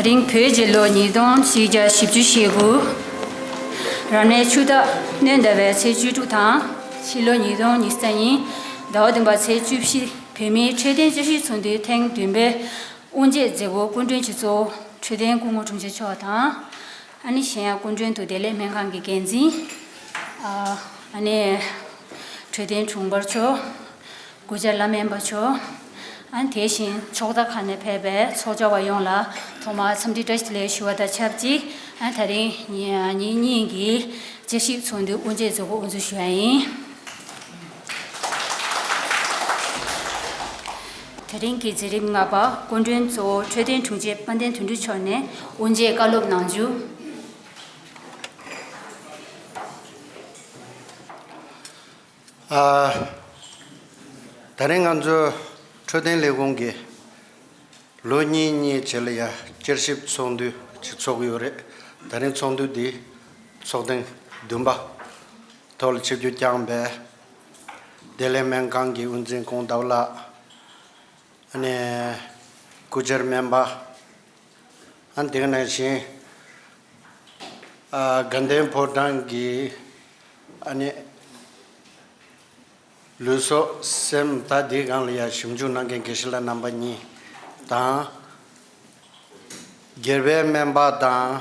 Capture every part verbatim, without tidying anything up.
དེ་རིང་བོད་རྒྱལ་ལོ་ཉིས་སྟོང་ཆིག་བརྒྱ་བཞི་བཅུ་ཞེ་དགུ། རབ་གནས་ཆུ་སྟག་སྣྲོན་ཟླ་བའི་ཚེས་བཅུ་དྲུག་དང་། ཕྱི་ལོ་ཉིས་སྟོང་ཉི་ཤུ་རྩ་གཉིས་ཟླ་བ་བདུན་པ་ཚེས་བཅུ་བཞི། བོད་མིའི་འཕྲོད་བསྟེན་དཔྱད་ཞིབ་ཚོགས་འདུའི་ཐེངས་བདུན་པའི་དབུ་འབྱེད་མཛད་སྒོ་སྐུ་མགྲོན་གྱིས་གཙོ་བོ་འཕྲོད་བསྟེན་སྐུ་ངོ་དྲུང་ཆེ་མཆོག་དང་། ཨ་ནི་གཞན་ཡང་སྐུ་མགྲོན་དུ་བདེ་ལེགས་སྨན་ཁང་གི་འགན་འཛིན། ཨ་ནི་འཕྲོད་བསྟེན་དྲུང་འཕར་མཆོག་སྐུ་བཅར་བླ་སྨན་པ་མཆོག་ཨ་ནི་དེ་བཞིན་ཕྱོགས་མཐའ་ཁག་ནས་ཕེབས་པའི་ཚོགས་བཅར་བ་ཡོངས་ལ་ཐོག་མར་འཚམས་འདྲི་བཀྲ་ཤིས་བདེ་ལེགས་ཞུ་བ་དང་ཆབས་ཅིག་ཨ་ནི་དེ་རིང་ཉིན་གཉིས་ཀྱི་དཔྱད་ཞིབ་ཚོགས་འདུའི་དབུ་འབྱེད་མཛད་སྒོ་དབུ་འཛུགས་ཞུ་ཡ་ཡིན། དེ་རིང་གི་མཛད་རིམ་ལྔ་པ་སྐུ་མགྲོན་གཙོ་བོ་འཕྲོད་བསྟེན་དྲུང་ཆེ་དཔལ་ལྡན་དོན་གྲུབ་མཆོག་ནས་དབུ་འབྱེད་བཀའ་སློབ་གནང་རྒྱུ། ཨ། ད་རིང་ང་ཚོ་འཕྲོད་བསྟེན་ལས་ཁུངས་ཀྱི་ལོ་གཉིས་གཉིས་རྗེས་ལ་ཡ་བསྐྱར་ཞིབ་ཚོགས་འདུ་ཅིག་ཚོགས་ཀྱི་ཡོད་རེད། ད་རིང་ཚོགས་འདུ་འདི་ཚོགས་ཐེངས་བདུན་པ་ཐོག་ལ་ཆིབས་བསྒྱུར་བསྐྱངས་པའི་བདེ་ལེགས་སྨན་ཁང་གི་དབུ་འཛིན་ཀོང་ཟླ་བ་ལགས། ཨ་ནི་སྐུ་བཅར་སྨན་པ། ཨ་ནི་དེ་ག་ནང་བཞིན་ཨ་དགའ་ལྡན་ཕོ་བྲང་གི་ཨ་ནི་ལུས་གསོ་སེམས་ད་འདིའི་སྒང་ལ་ཡ་ཞིབ་འཇུག་གནང་མཁན་དགེ་བཤེས་ལགས་རྣམ་པ་གཉིས་དང་། སྒེར་པའི་སྨན་པ་དང་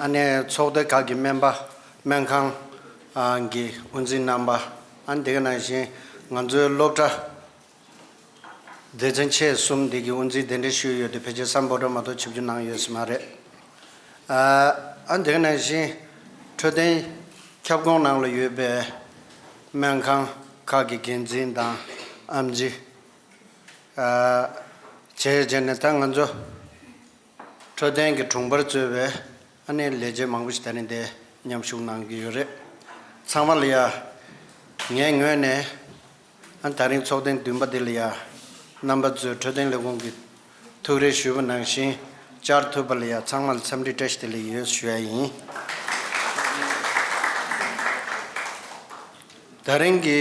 ཨ་ནི་ཚོགས་སྡེ་ཁག་གི་སྨན་པ། སྨན་ཁང་ཨ་གི་དབུ་འཛིན་རྣམ་པ། ཨ་ནི་དེ་ག་ནང་བཞིན་ང་ཚོའི་སློབ་གྲྭ་སྡེ་ཚན་ཆེ་གསུམ་འདི་གི་དབུ་འཛིན་གདན་འདྲེན་ཞུས་ཡོད་དུས་ཕལ་ཆེར་སམ་བྷོ་ཊ་མ་གཏོགས་ཆིབས་བསྒྱུར་གནང་ཡོད་ས་མ་རེད། ཨ་ཨ་འདི་ག་ནང་བཞིན་འཕྲོད་བསྟེན་ཁྱབ་ཁོངས་ནང་ལ་ཡོད་པའི་སྨན་ཁང་ཁག་གི་འགན་འཛིན་དང་ཨེམ་ཆི། ཨ་བྱས་རྗེས་ནས་ད་ང་ཚོ་འཕྲོད་བསྟེན་གྱི་དྲུང་འཕར་གཙོས་པའི་ཨ་ནི་ལས་བྱེད་མང་པོ་ཞིག་ད་རིང་འདིར་མཉམ་ཞུགས་གནང་གི་ཡོད་རེད། ཚང་མ་ལ་ཡ་ངའི་ངོས་ནས་ཨ་ད་རིང་ཚོགས་ཐེངས་བདུན་པ་འདི་ལ་ཡ་རྣམ་པ་ཚོས་འཕྲོད་བསྟེན་ལས་ཁུངས་ཀྱི་ཐུགས་རེ་ཞུས་པ་ནང་བཞིན་བཅར་ཐུབ་པ་ལ་ཡ་ཚང་མ་ལ་འཚམས་འདྲི་བཀྲ་ཤིས་བདེ་ལེགས་ཡོད་ཞུ་ཡ་ཡིན། ད་རིང་གི་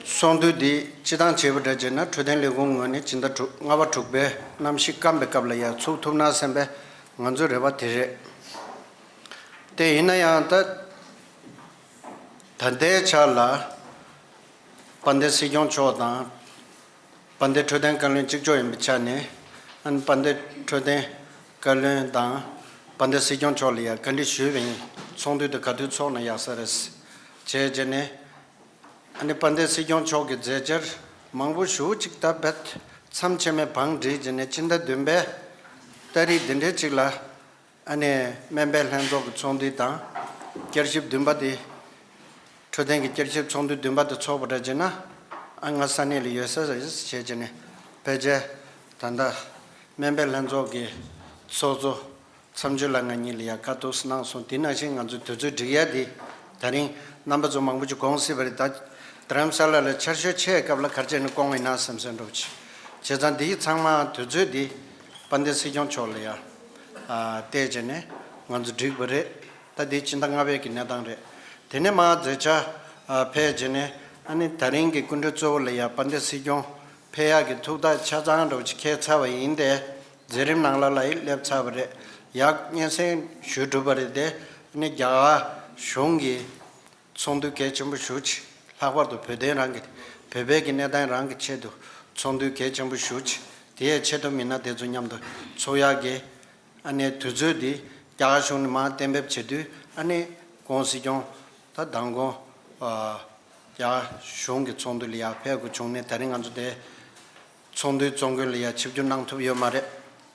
ཚོགས་འདུ་འདི་སྤྱི་བཏང་བྱས་པ་འདྲ་བྱས་ན་འཕྲོད་བསྟེན་ལས་ཁུངས་ངོས་ནས་སྤྱི་ཟླ་དྲུག་ལྔ་པ་དྲུག་པའི་གནམ་གཤིས་སྐམ་པའི་སྐབས་ལ་ཡ་ཚུགས་ཐུབ་ན་བསམ་པའི་ང་ཚོའི་རེ་བ་དེ་རེད། དེ་ཡིན་ན་ཡང་ད་ད་ལྟའི་ཆ་ལ་དཔལ་ལྡན་སྲིད་སྐྱོང་མཆོག་དང་། དཔལ་ལྡན་འཕྲོད་བསྟེན་བཀའ་བློན་གཅིག་ལྕོགས་ཡིན་པའི་ཆ་ནས་ཨ་ནི་དཔལ་ལྡན་འཕྲོད་བསྟེན་བཀའ་བློན་དང་དཔལ་ལྡན་སྲིད་སྐྱོང་མཆོག་ལ་ཡང་བཀའ་འདྲི་ཞུས་པ་ཡིན། ཚོགས་འདུ་དེ་ག་དུས་ཚོགས་ན་ཡག་ས་རེད། བྱས་རྗེས་ནས་ཨ་ནི་དཔལ་ལྡན་སྲིད་སྐྱོང་མཆོག་གི་མཛད་འཆར་མང་པོ་ཞེ་པོ་ཅིག་ད་རྦད་མཚམས་ཆད་མེད་བང་བསྒྲིགས་རྗེས་ནས་སྤྱི་ཟླ་བདུན་པའི་ཏ་རིག་འདི་འདྲའི་ཅིག་ལ། ཨ་ནི་སྨན་པའི་ལྷན་ཚོགས་ཀྱི་ཚོགས་འདུ་དང་། བསྐྱར་ཞིབ་བདུན་པ་དེ། འཕྲོད་བསྟེན་གྱི་བསྐྱར་ཞིབ་ཚོགས་འདུ་བདུན་པ་དེ་ཚོགས་པ་འདྲ་བྱས་ན། ཨ་ང་ས་གནས་ལ་ཡོད་ས་རེད་བྱས་བྱས་ནས་ཕལ་ཆེར་ད་ལྟ་སྨན་པའི་ལྷན་ཚོགས་ཀྱི་ཚོགས་གཙོ་མཚམས་གཅོད་ལ་ང་གཉིས་ལ་ཡ་བཀའ་ཐུགས་གནང་སོང་། དེ་ནང་བཞིན་ང་ཚོའི་དུས་ཚོད་སྒྲིག་ཡ་དེ་ད་རིང་རྣམ་པ་ཚོ་མང་པོ་ཅིག་དགོངས་སྲིད་པ་རེད། ད་རྡ་རམ་ས་ལ་ལ་ཆར་ཞོད་ཆེ་བའི་སྐབས་ལ་ག་རེ་བྱས་ནས་སྐོང་ཡིན་ན་བསམ་སེམས་འགྲོ་བྱས། བྱས་ཙང་འདི་ཚང་མ་དུས་ཚོད་འདི་དཔལ་ལྡན་སྲིད་སྐྱོང་མཆོག་ལ་ཡ་བལྟས་བྱས་ནས་ང་ཚོ་བསྒྲིགས་པ་རེད། ད་འདི་ཕྱི་ཟླ་ལྔ་པའི་གི་གནས་སྟངས་རེད། དེ་ནས་མར་མཛད་འཆར་ཕེབས་རྗེས་ནས་ཨ་ནི་ད་རིང་གི་སྐུ་མགྲོན་གཙོ་བོ་ལ་ཡ་དཔལ་ལྡན་སྲིད་སྐྱོང་ཕེབས་ཡག་གི་ཐུགས་ཐག་ཆ་ཚང་འདྲ་བོ་ཅིག་འཁེལ་ཚར་བ་ཡིན་ཏེ། མཛད་རིམ་ནང་ལ་ལ་ཡི་སླེབས་ཚར་བ་རེད། ཡག་སྙན་སེང་ཞུས་གྲུབ་པ་རེད་དེ། ཨ་ནི་རྒྱ་གར་གཞུང་གི་ཚོགས་འདུ་གལ་ཆེན་པོ་ཞེ་པོ་ཅིག་ལྷག་པར་དུ་བོད་དོན་རང་གི་བོད་པའི་གི་གནས་སྟངས་རང་གི་ཆེད་དུ་ཚོགས་འདུ་གལ་ཆེན་པོ་ཞེ་པོ་ཅིག་དེའི་ཆེད་དུ་མི་སྣ་དེ་ཚོ་མཉམ་དུ་ཚོགས་ཡག་གི་ཨ་ནི་དུས་ཚོད་འདི་རྒྱ་གར་གཞུང་ནས་མར་གཏན་འབེབས་བྱེད་དུས། ཨ་ནི་ྋགོང་སྲིད་སྐྱོང་ད་མདང་དགོང་ཨ་རྒྱ་གར་གཞུང་གི་ཚོགས་འདུ་ལ་ཡར་ཕེབས་དགོས་བྱུང་ནས། ད་རིང་ང་ཚོ་དེ་ཚོགས་འདུའི་གཙོ་འགན་ལ་ཡར་ཆིབས་བསྒྱུར་གནང་ཐུབ་ཡོད་མ་རེད།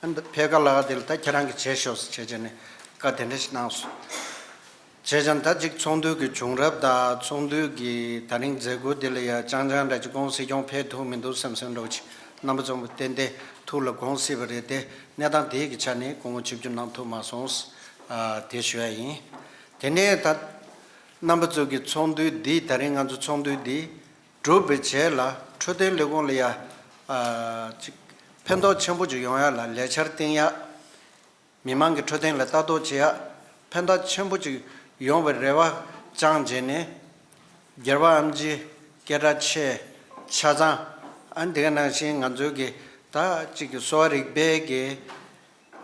ཨ་ནི་ཕེབས་ཀ་ལ་ག་དེ་ལ་ད་ཁྱེད་རང་གིས་བྱས་ཤོག་ཟེར་བྱས་བྱས་ནས་བཀའ་དེ་འདྲ་ཞིག་གནང་སོང་། བྱས་ཙང་ད་ཅིག་ཚོགས་འདུ་གི་བྱུང་རབས་དང་ཚོགས་འདུ་གི་ད་རིང་མཛད་སྒོ་འདི་ལ་ཡ་ཅང་ཅང་འདྲ་ཅིག་ྋགོང་སྲིད་སྐྱོང་ཕེབས་ཐུབ་མི་འདུག་བསམ་བསམ་འདྲ་བོ་ཅིག་རྣམ་པ་ཚོ་ཏན་ཏན་ཐུགས་ལ་དགོངས་སྲིད་པ་རེད་དེ། གནས་སྟངས་དེའི་གི་ཆ་ནས་སྐུ་ངོ་ཆིབས་བསྒྱུར་གནང་ཐུབ་མ་སོང་། ཨ་དེ་ཞུ་ཡ་ཡིན། དེ་ནས་ད་རྣམ་པ་ཚོ་གི་ཚོགས་འདུ་འདི་ད་རིང་ང་ཚོ་ཚོགས་འདུ་འདི་གྲུབ་པའི་རྗེས་ལ་འཕྲོད་བསྟེན་ལས་ཁུངས་ལ་ཡ་ཨ་ཅིག་ཕན་ཐོགས་ཆེན་པོ་ཅིག་ཡོང་ཡ་ལ་ལས་འཆར་བཏིང་ཡ། མི་མང་གི་འཕྲོད་བསྟེན་ལ་ལྟ་རྟོག་བྱེད་ཡག་ཕན་ཐོགས་ཆེན་པོ་ཅིག་ཡོང་བའི་རེ་བ་བཅངས་བྱས་ནས། སྒེར་པ་ཨེམ་ཆི་སྐད་གྲགས་ཆེ་ཆ་ཚང་། ཨ་ནི་དེ་ག་ནང་བཞིན་ང་ཚོའི་གི་ད་ཅིག་གི་གསོ་བ་རིག་པའི་གི་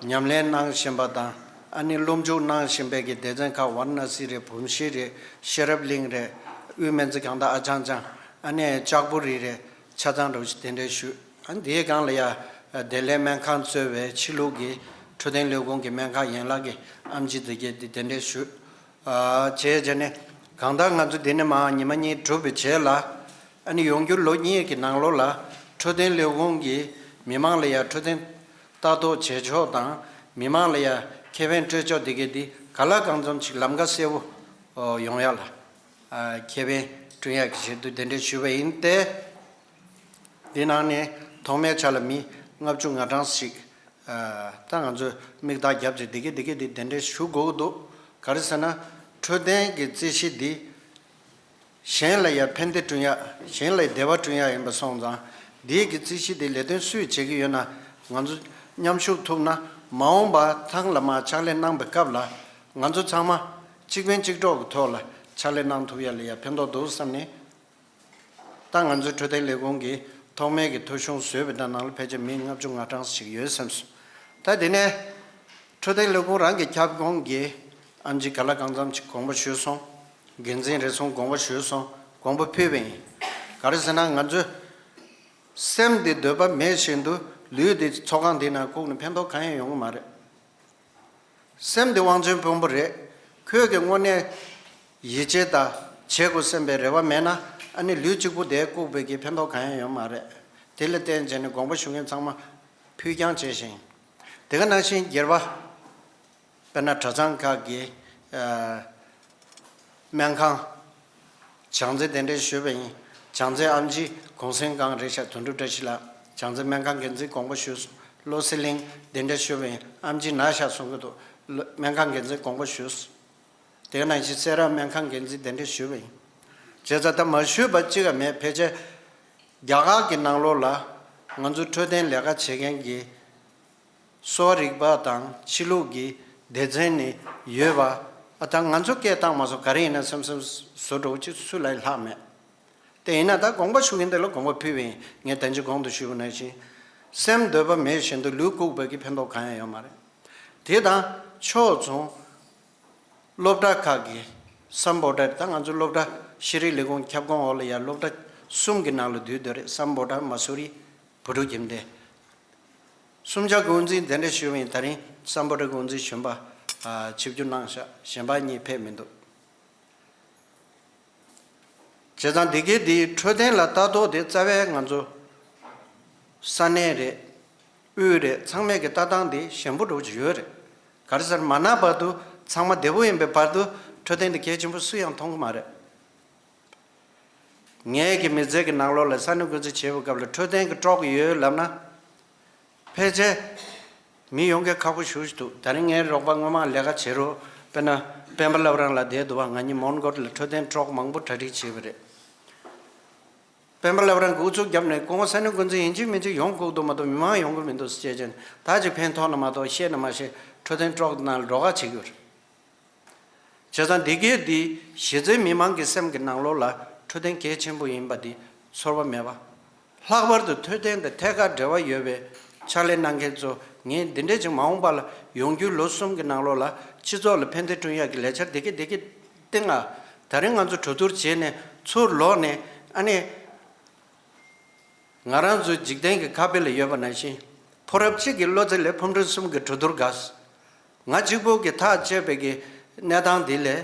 ཉམས་ལེན་གནང་བཞིན་པ་དང་ཨ་ནི་སློབ་འཇུག་གནང་བཞིན་པའི་གི་སྡེ་ཚན་ཁག་ཝཱ་ར་ཎ་སི་རེད། བུམ་ཤིང་རེད། ཤེས་རབ་གླིང་རེད། དབུས་སྨན་རྩིས་ཁང་དང་ཨ་ཅང་ཅང་། ཨ་ནི་ལྕགས་པོ་རི་རེད། ཆ་ཚང་འདྲ་བོ་ཞིག་གདན་འདྲེན་ཞུས། ཨ་ནི་དེའི་སྒང་ལ་ཡ་བདེ་ལེགས་སྨན་ཁང་གཙོས་པའི་ཕྱི་ལུགས་ཀྱི་འཕྲོད་བསྟེན་ལས་ཁུངས་ཀྱི་སྨན་ཁང་ཡན་ལག་གི་ཨེམ་ཆི་དེ་གས་དེ་གདན་འདྲེན་ཞུས། ཨ་བྱས་བྱས་ནས་གང་ལྟར་ང་ཚོ་འདི་ནས་མར་ཉི་མ་གཉིས་གྲུབ་པའི་རྗེས་ལ། ཨ་ནི་ཡོང་རྒྱུ་ལོ་གཉིས་ཀྱི་ནང་ལོགས་ལ་འཕྲོད་བསྟེན་ལས་ཁུངས་ཀྱིས་མི་མང་ལ་ཡ་འཕྲོད་བསྟེན་ལྟ་རྟོག་བྱེད་ཕྱོགས་དང་མི་མང་ལ་ཡ་ཁེ་ཕན་སྤྲོད་ཕྱོགས་འདི་གས་འདི་ག་ལ་གང་འཚམ་ཞིག་ལམ་ཁ་གསལ་པོ་ཡོང་ཡ་ལ་ཁེ་ཕན་བསྐྲུན་ཡ་གི་ཆེད་དུ་གདན་འདྲེན་ཞུས་པ་ཡིན་ཏེ། འདི་ནང་ནས་ཐོག་མའི་ཆ་ལ་མི་ལྔ་བཅུ་ང་གྲངས་ཤིག་ད་ང་ཚོས་མིག་བརྟག་བརྒྱབ་བྱས་འདི་གས་འདི་གས་འདི་གདན་འདྲེན་ཞུ་དགོས་ཀྱི་འདུག་ག་རེ་ཟེར་ན། འཕྲོད་བསྟེན་གྱི་རྩིས་གཞི་འདི་གཞན་ལ་ཡང་ཕན་བདེ་བསྐྲུན་ཡག་གཞན་ལ་བདེ་བ་བསྐྲུན་ཡག་ཡིན་པ་སོང་ཙང་། འདིའི་གི་རྩིས་གཞི་འདི་ལས་དོན་སུས་བྱེད་ཀྱི་ཡོད་ན་ང་ཚོ་མཉམ་ཞུགས་ཐུབ་ན་མ་འོངས་པ་ཐང་ལ་མར་ཕྱག་ལས་གནང་པའི་སྐབས་ལ་ང་ཚོ་ཚང་མ་གཅིག་ཕན་གཅིག་གྲོགས་ཀྱི་ཐོག་ལ་ཕྱག་ལས་གནང་ཐུབ་ཡག་ལ་ཡང་ཕན་ཐོགས་འདུག་བསམ་ནས། ད་ང་ཚོའི་འཕྲོད་བསྟེན་ལས་ཁུངས་ཀྱིས་ཐོག་མའི་གི་ཐོ་གཞུང་བཟོས་པའི་ནང་ལ་ཕལ་ཆེར་མི་ལྔ་བཅུ་ང་གྲངས་ཤིག་ཡོད་བསམ་སོང་། ད་དེ་ནས་འཕྲོད་བསྟེན་ལས་ཁུངས་རང་གི་ཁྱབ་ཁོངས་ཀྱི་ཨེམ་ཆི་ག་ལ་གང་འཚམ་ཞིག་དགོངས་པ་ཞུས་སོང་། འགན་འཛིན་རེ་ཟུང་དགོངས་པ་ཞུས་སོང་། དགོངས་པ་ཕུལ་བ་ཡིན། ག་རེ་ཟེར་ན་ང་ཚོས་སེམས་འདི་འདོད་པ་མེད་བཞིན་དུ་ལུས་འདི་ཚོགས་ཁང་འདི་ནང་བཀུག་ནས་ཕན་ཐོགས་གང་ཡང་ཡོང་གི་མ་རེད། སེམས་འདི་དབང་ཆེན་དཔོན་པོ་རེད། ཁོས་ཀྱི་དངོས་གནས་ཡིད་ཆེས་དང་བྱེད་དགོས་སེམས་པའི་རེ་བ་མེད་ན་ཨ་ནི་ལུས་གཅིག་པུ་དེ་བཀུག་པའི་གི་ཕན་ཐོགས་གང་ཡང་ཡོང་མ་རེད། དེ་ལ་བརྟེན་བྱས་ནས་དགོངས་པ་ཞུ་མཁན་ཚང་མ་ཕུལ་རྐྱང་བྱས་ཤིང་། དེ་ག་ནང་བཞིན་སྒེར་པ། དཔེར་ན་གྲྭ་ཚང་ཁག་གི་ཨ་སྨན་ཁང་། བྱང་རྩེ་གདན་འདྲེན་ཞུས་པ་ཡིན། བྱང་རྩེ་ཨེམ་ཆི་གུང་སེང་སྒང་རེད་ཤག་དོན་གྲུབ་བཀྲ་ཤིས་ལགས། བྱང་རྩེ་སྨན་ཁང་འགན་འཛིན་དགོངས་པ་ཞུས། བློ་གསལ་གླིང་གདན་འདྲེན་ཞུས་པ་ཡིན། ཨེམ་ཆི་ན་ཤག་གསུང་གི་འདུག་སྨན་ཁང་འགན་འཛིན་དགོངས་པ་ཞུས། དེ་ནང་བཞིན་སེ་ར་སྨན་ཁང་འགན་འཛིན་གདན་འདྲེན་ཞུས་པ་ཡིན། བྱས་ཙང་ད་མ་ཞུས་པ་གཅིག་ག་མེད། ཕལ་ཆེར་རྒྱ་གར་གྱི་ནང་ལོགས་ལ་ང་ཚོ་འཕྲོད་བསྟེན་ལས་ཀ་བྱེད་མཁན་གྱི་གསོ་བ་རིག་པ་དང་ཕྱི་ལུགས་ཀྱི་སྡེ་ཚན་ནི་ཡོད་པ། ཨ་ད་ང་ཚོ་སྐད་བཏང་མ་སོང་། ག་རེ་ཡིན་ན་བསམ་བསམ་བཟོ་འདྲ་བོ་ཅིག་སུ་ལ་ཡང་ལྷག་མེད། དེ་ཡིན་ན་ད་དགོངས་པ་ཞུ་མཁན་དེ་ལ་དགོངས་པ་ཕུལ་བ་ཡིན། ངས་ད་ཅི་གོང་དུ་ཞུས་པ་ནང་བཞིན་སེམས་འདོད་པ་མེད་བཞིན་དུ་ལུས་བཀུག་པའི་གི་ཕན་ཐོགས་གང་ཡང་ཡོད་མ་རེད། དེ་དང་ཕྱོགས་མཚུངས། སློབ་གྲྭ་ཁག་གི་སམ་བྷོ་ཊ། ད་ང་ཚོ་སློབ་གྲྭ་ཤེས་རིག་ལས་ཁུངས་ཁྱབ་ཁོངས་འོག་ལ་ཡང་སློབ་གྲྭ་གསུམ་གྱི་ནང་ལ་འདུས་སྡོད་རེད། སམ་བྷོ་ཊ། མ་སུ་རི། བུ་ཕྲུག་ཁྱིམ་སྡེ། གསུམ་ཆ་གི་དབུ་འཛིན་གདན་འདྲེན་ཞུས་པ་ཡིན། ད་རིང་སམ་བྷོ་ཊ་གི་དབུ་འཛིན་གཞོན་པ་ཨ་ཆིབས་བསྒྱུར་གནང་ཤག་གཞན་པ་གཉིས་ཕེབས་མི་འདུག་བྱས་ཙང་འདི་གའི་འདིའི་འཕྲོད་བསྟེན་ལ་ལྟ་རྟོག་དེ་རྩ་བའི་ང་ཚོ་ས་གནས་རེད། དབུས་རེད། ཚང་མས་ཀྱི་ལྟ་སྟངས་དེ་ཞན་པོ་འདྲ་བོ་ཅིག་ཡོད་རེད། ག་རེ་ཟེར་མ་ན་བར་དུ་ཚང་མ་བདེ་པོ་ཡིན་པའི་བར་དུ་འཕྲོད་བསྟེན་དེ་གལ་ཆེན་པོ་སུ་ཡང་མཐོང་གི་མ་རེད། ངའི་གི་མི་ཚེ་གི་ནང་ལོགས་ལ་ས་གནས་འགོ་འཛིན་བྱེད་པའི་སྐབས་ལ་འཕྲོད་བསྟེན་གྱི་གྲོགས་ཡོད་ལབ་ན། ཕལ་ཆེར་མི་ཡོང་མཁན་ཁག་པོ་ཞེ་པོ་ཅིག་འདུག་ད་རིང་ངའི་རོགས་པ་སྔོན་མ་ལས་ཀ་བྱེད་རོགས། དཔེར་ན་སྤེན་པ་བླ་བྲང་ལགས་བསྡད་འདུག་བ། ང་གཉིས་མོན་གྷོ་ལ་འཕྲོད་བསྟེན་གྲོགས་མང་པོ་གྲ་སྒྲིག་བྱས་པ་རེད། སྤེན་པ་བླ་བྲང་གིས་ཨུ་ཚུགས་བརྒྱབ་ནས་སྐུ་ངོ་ས་གནས་འགོ་འཛིན་ཡིན་གཅིག་མིན་གཅིག་ཡོང་དགོས་འདུག་མ་གཏོགས་མི་མང་ཡོང་གི་མི་འདུག་ཟེར་བྱས་ཅན་ད་ཅིག་ཕན་ཐོགས་ན་མ་གཏོགས་ཤེས་ན་མ་ཤེས་འཕྲོད་བསྟེན་གྲོགས་ནང་ལ་འགྲོ་ག་བྱེད་ཀྱི་ཡོད་རེད། བྱས་ཙང་འདི་གའི་འདི་གཞི་རྩའི་མི་མང་གི་སེམས་ཀྱི་ནང་ལོགས་ལ་འཕྲོད་བསྟེན་གལ་ཆེན་པོ་ཡིན་པ་འདི་ཚོར་བ་མེད་པ། ལྷག་པར་དུ་འཕྲོད་བསྟེན་དང་ཐད་ཀར་འབྲེལ་བ་ཡོད་པའི་ཕྱག་ལས་གནང་མཁན་ཚོ་ངས་འདི་འདྲས་ཅིག་མ་འོངས་པ་ལ་ཡོང་རྒྱུའི་ལོ་གསུམ་གྱི་ནང་ལོགས་ལ་སྤྱི་ཚོགས་ལ་ཕན་བདེ་བསྐྲུན་ཡག་གི་ལས་འཆར་འདི་གའི་འདི་གའི་སྟེང་ལ་ད་རིང་ང་ཚོ་གྲོས་བསྡུར་བྱས་ནས་ཚུར་ལོག་ནས་ཨ་ནི། ང་རང་ཚོའི་འཇིག་རྟེན་གྱི་ཁ་དཔེ་ལ་ཡོད་པ་ནང་བཞིན། ཕོ་རབ་གཅིག་གི་བློ་རྩེ་ལས་ཕམ་སྤྲུལ་གསུམ་གྱི་གྲོས་བསྡུར་འགའ། ང་གཅིག་པུ་གིས་ཐག་བཅད་པའི་གི་གནས་སྟངས་འདི་ལས།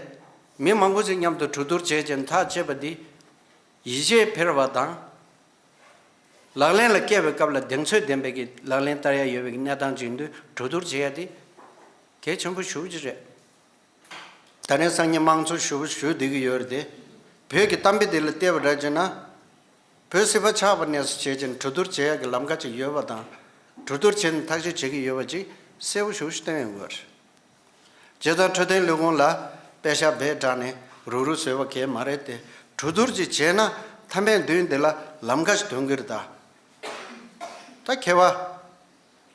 མི་མང་པོ་ཞིག་མཉམ་དུ་གྲོས་བསྡུར་བྱས་ཀྱང་ཐག་བཅད་པ་འདི། ཡིད་ཆེས་འཕེར་བ་དང་། ལག་ལེན་ལ་བསྐྱལ་བའི་སྐབས་ལ་གདེང་ཚོད་ལྡན་པའི་གི་ལག་ལེན་བསྟར་ཡ་ཡོད་པའི་གི་གནས་སྟངས་ཅིག་ཡིན་དུས་གྲོས་བསྡུར་བྱེད་ཡ་འདི། གལ་ཆེན་པོ་ཞེ་པོ་ཅིག་རེད། ད་ནས་སང་ཉིན་དམངས་གཙོ་ཞུ་ཞུ་བསྡད་ཀྱི་ཡོད་རེད་དེ། བོད་ཀྱི་གཏམ་དཔེ་འདི་ལ་བལྟས་པ་འདྲ་བྱས་ན། བོད་སྲིད་པ་ཆགས་པ་ནས་བཟུང་བྱས་ཀྱང་གྲོས་བསྡུར་བྱེད་ཡག་གི་ལམ་ཁ་ཅིག་ཡོད་པ་དང་། གྲོས་བསྡུར་བྱས་ནས་ཐག་གཅོད་བྱེད་ཀྱི་ཡོད་པ་ཅིག་གསལ་པོ་ཞེ་པོ་ཞིག་སྟོན་ཡོང་གི་ཡོད་རེད། བྱས་ཙང་འཕྲོད་བསྟེན་ལས་ཁུངས་ལ་པེ་ཤག་རྦད་དྲངས་ནས་རུག་རུག་བཟོས་པ་གང་ཡང་མ་རེད་དེ། གྲོས་བསྡུར་ཅིག་བྱས་ན་མཐའ་མའི་མདུན་འདི་ལ་ལམ་ཁ་ཞིག་སྟོན་གྱི་རེད་ད། ད་མཁས་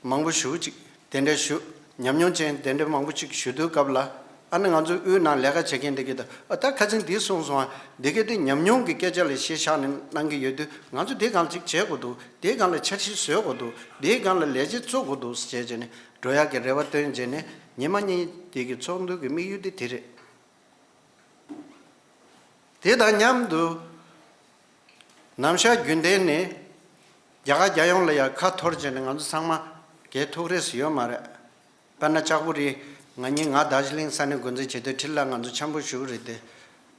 པ། མང་པོ་ཞེ་པོ་ཅིག་གདན་འདྲེན་ཞུ། ཉམས་མྱོང་ཅན་གདན་འདྲེན་མང་པོ་ཅིག་ཞུ་དུས་སྐབས་ལ། ཨ་ནི་ང་ཚོའི་དབུས་ནང་ལས་ཀ་བྱེད་མཁན་དེ་གི་ད་ཨ་ད་ཁ་སང་འདི་གསུངས་སོང་ཨ། འདི་གི་དེ་ཉམས་མྱོང་གི་སྐད་ཆ་ལ་གཞི་བཞག་ནས་གནང་གི་ཡོད་དུས། ང་ཚོ་འདི་སྒང་ལ་ཅིག་བྱེད་དགོས་འདུག་འདི་སྒང་ལ་འཆར་གཞི་བཟོ་དགོས་འདུག་འདི་སྒང་ལ་ལས་བྱེད་བཙུགས་དགོས་འདུག་ཟེར་བྱས་ནས་འགྲོ་ཡག་གི་རེ་བ་བཏོན་བྱས་ནས། ཉི་མ་གཉིས་དེ་གི་ཚོགས་འདུ་གི་དམིགས་ཡུལ་དེ་དེ་རེད། དེ་དང་མཉམ་དུ་ནམ་ཞག་རྒྱུན་ལྡན་ནས་རྒྱ་གར་རྒྱལ་ཡོངས་ལ་ཡང་ཁ་འཐོར་བྱས་ནས་ང་ཚོ་ཚང་མ་གའི་ཐུགས་རེ་ཟེར་ཡོད་མ་རེད། དཔེར་ན་ལྕགས་པོ་རི། ང་གཉིས་ང་དར་ཇི་ལིང་ས་གནས་འགོ་འཛིན་བྱེད་དུས་འཕྲིན་ལས་ང་ཚོ་འཆམ་པོ་ཞུ་གི་རེད་དེ།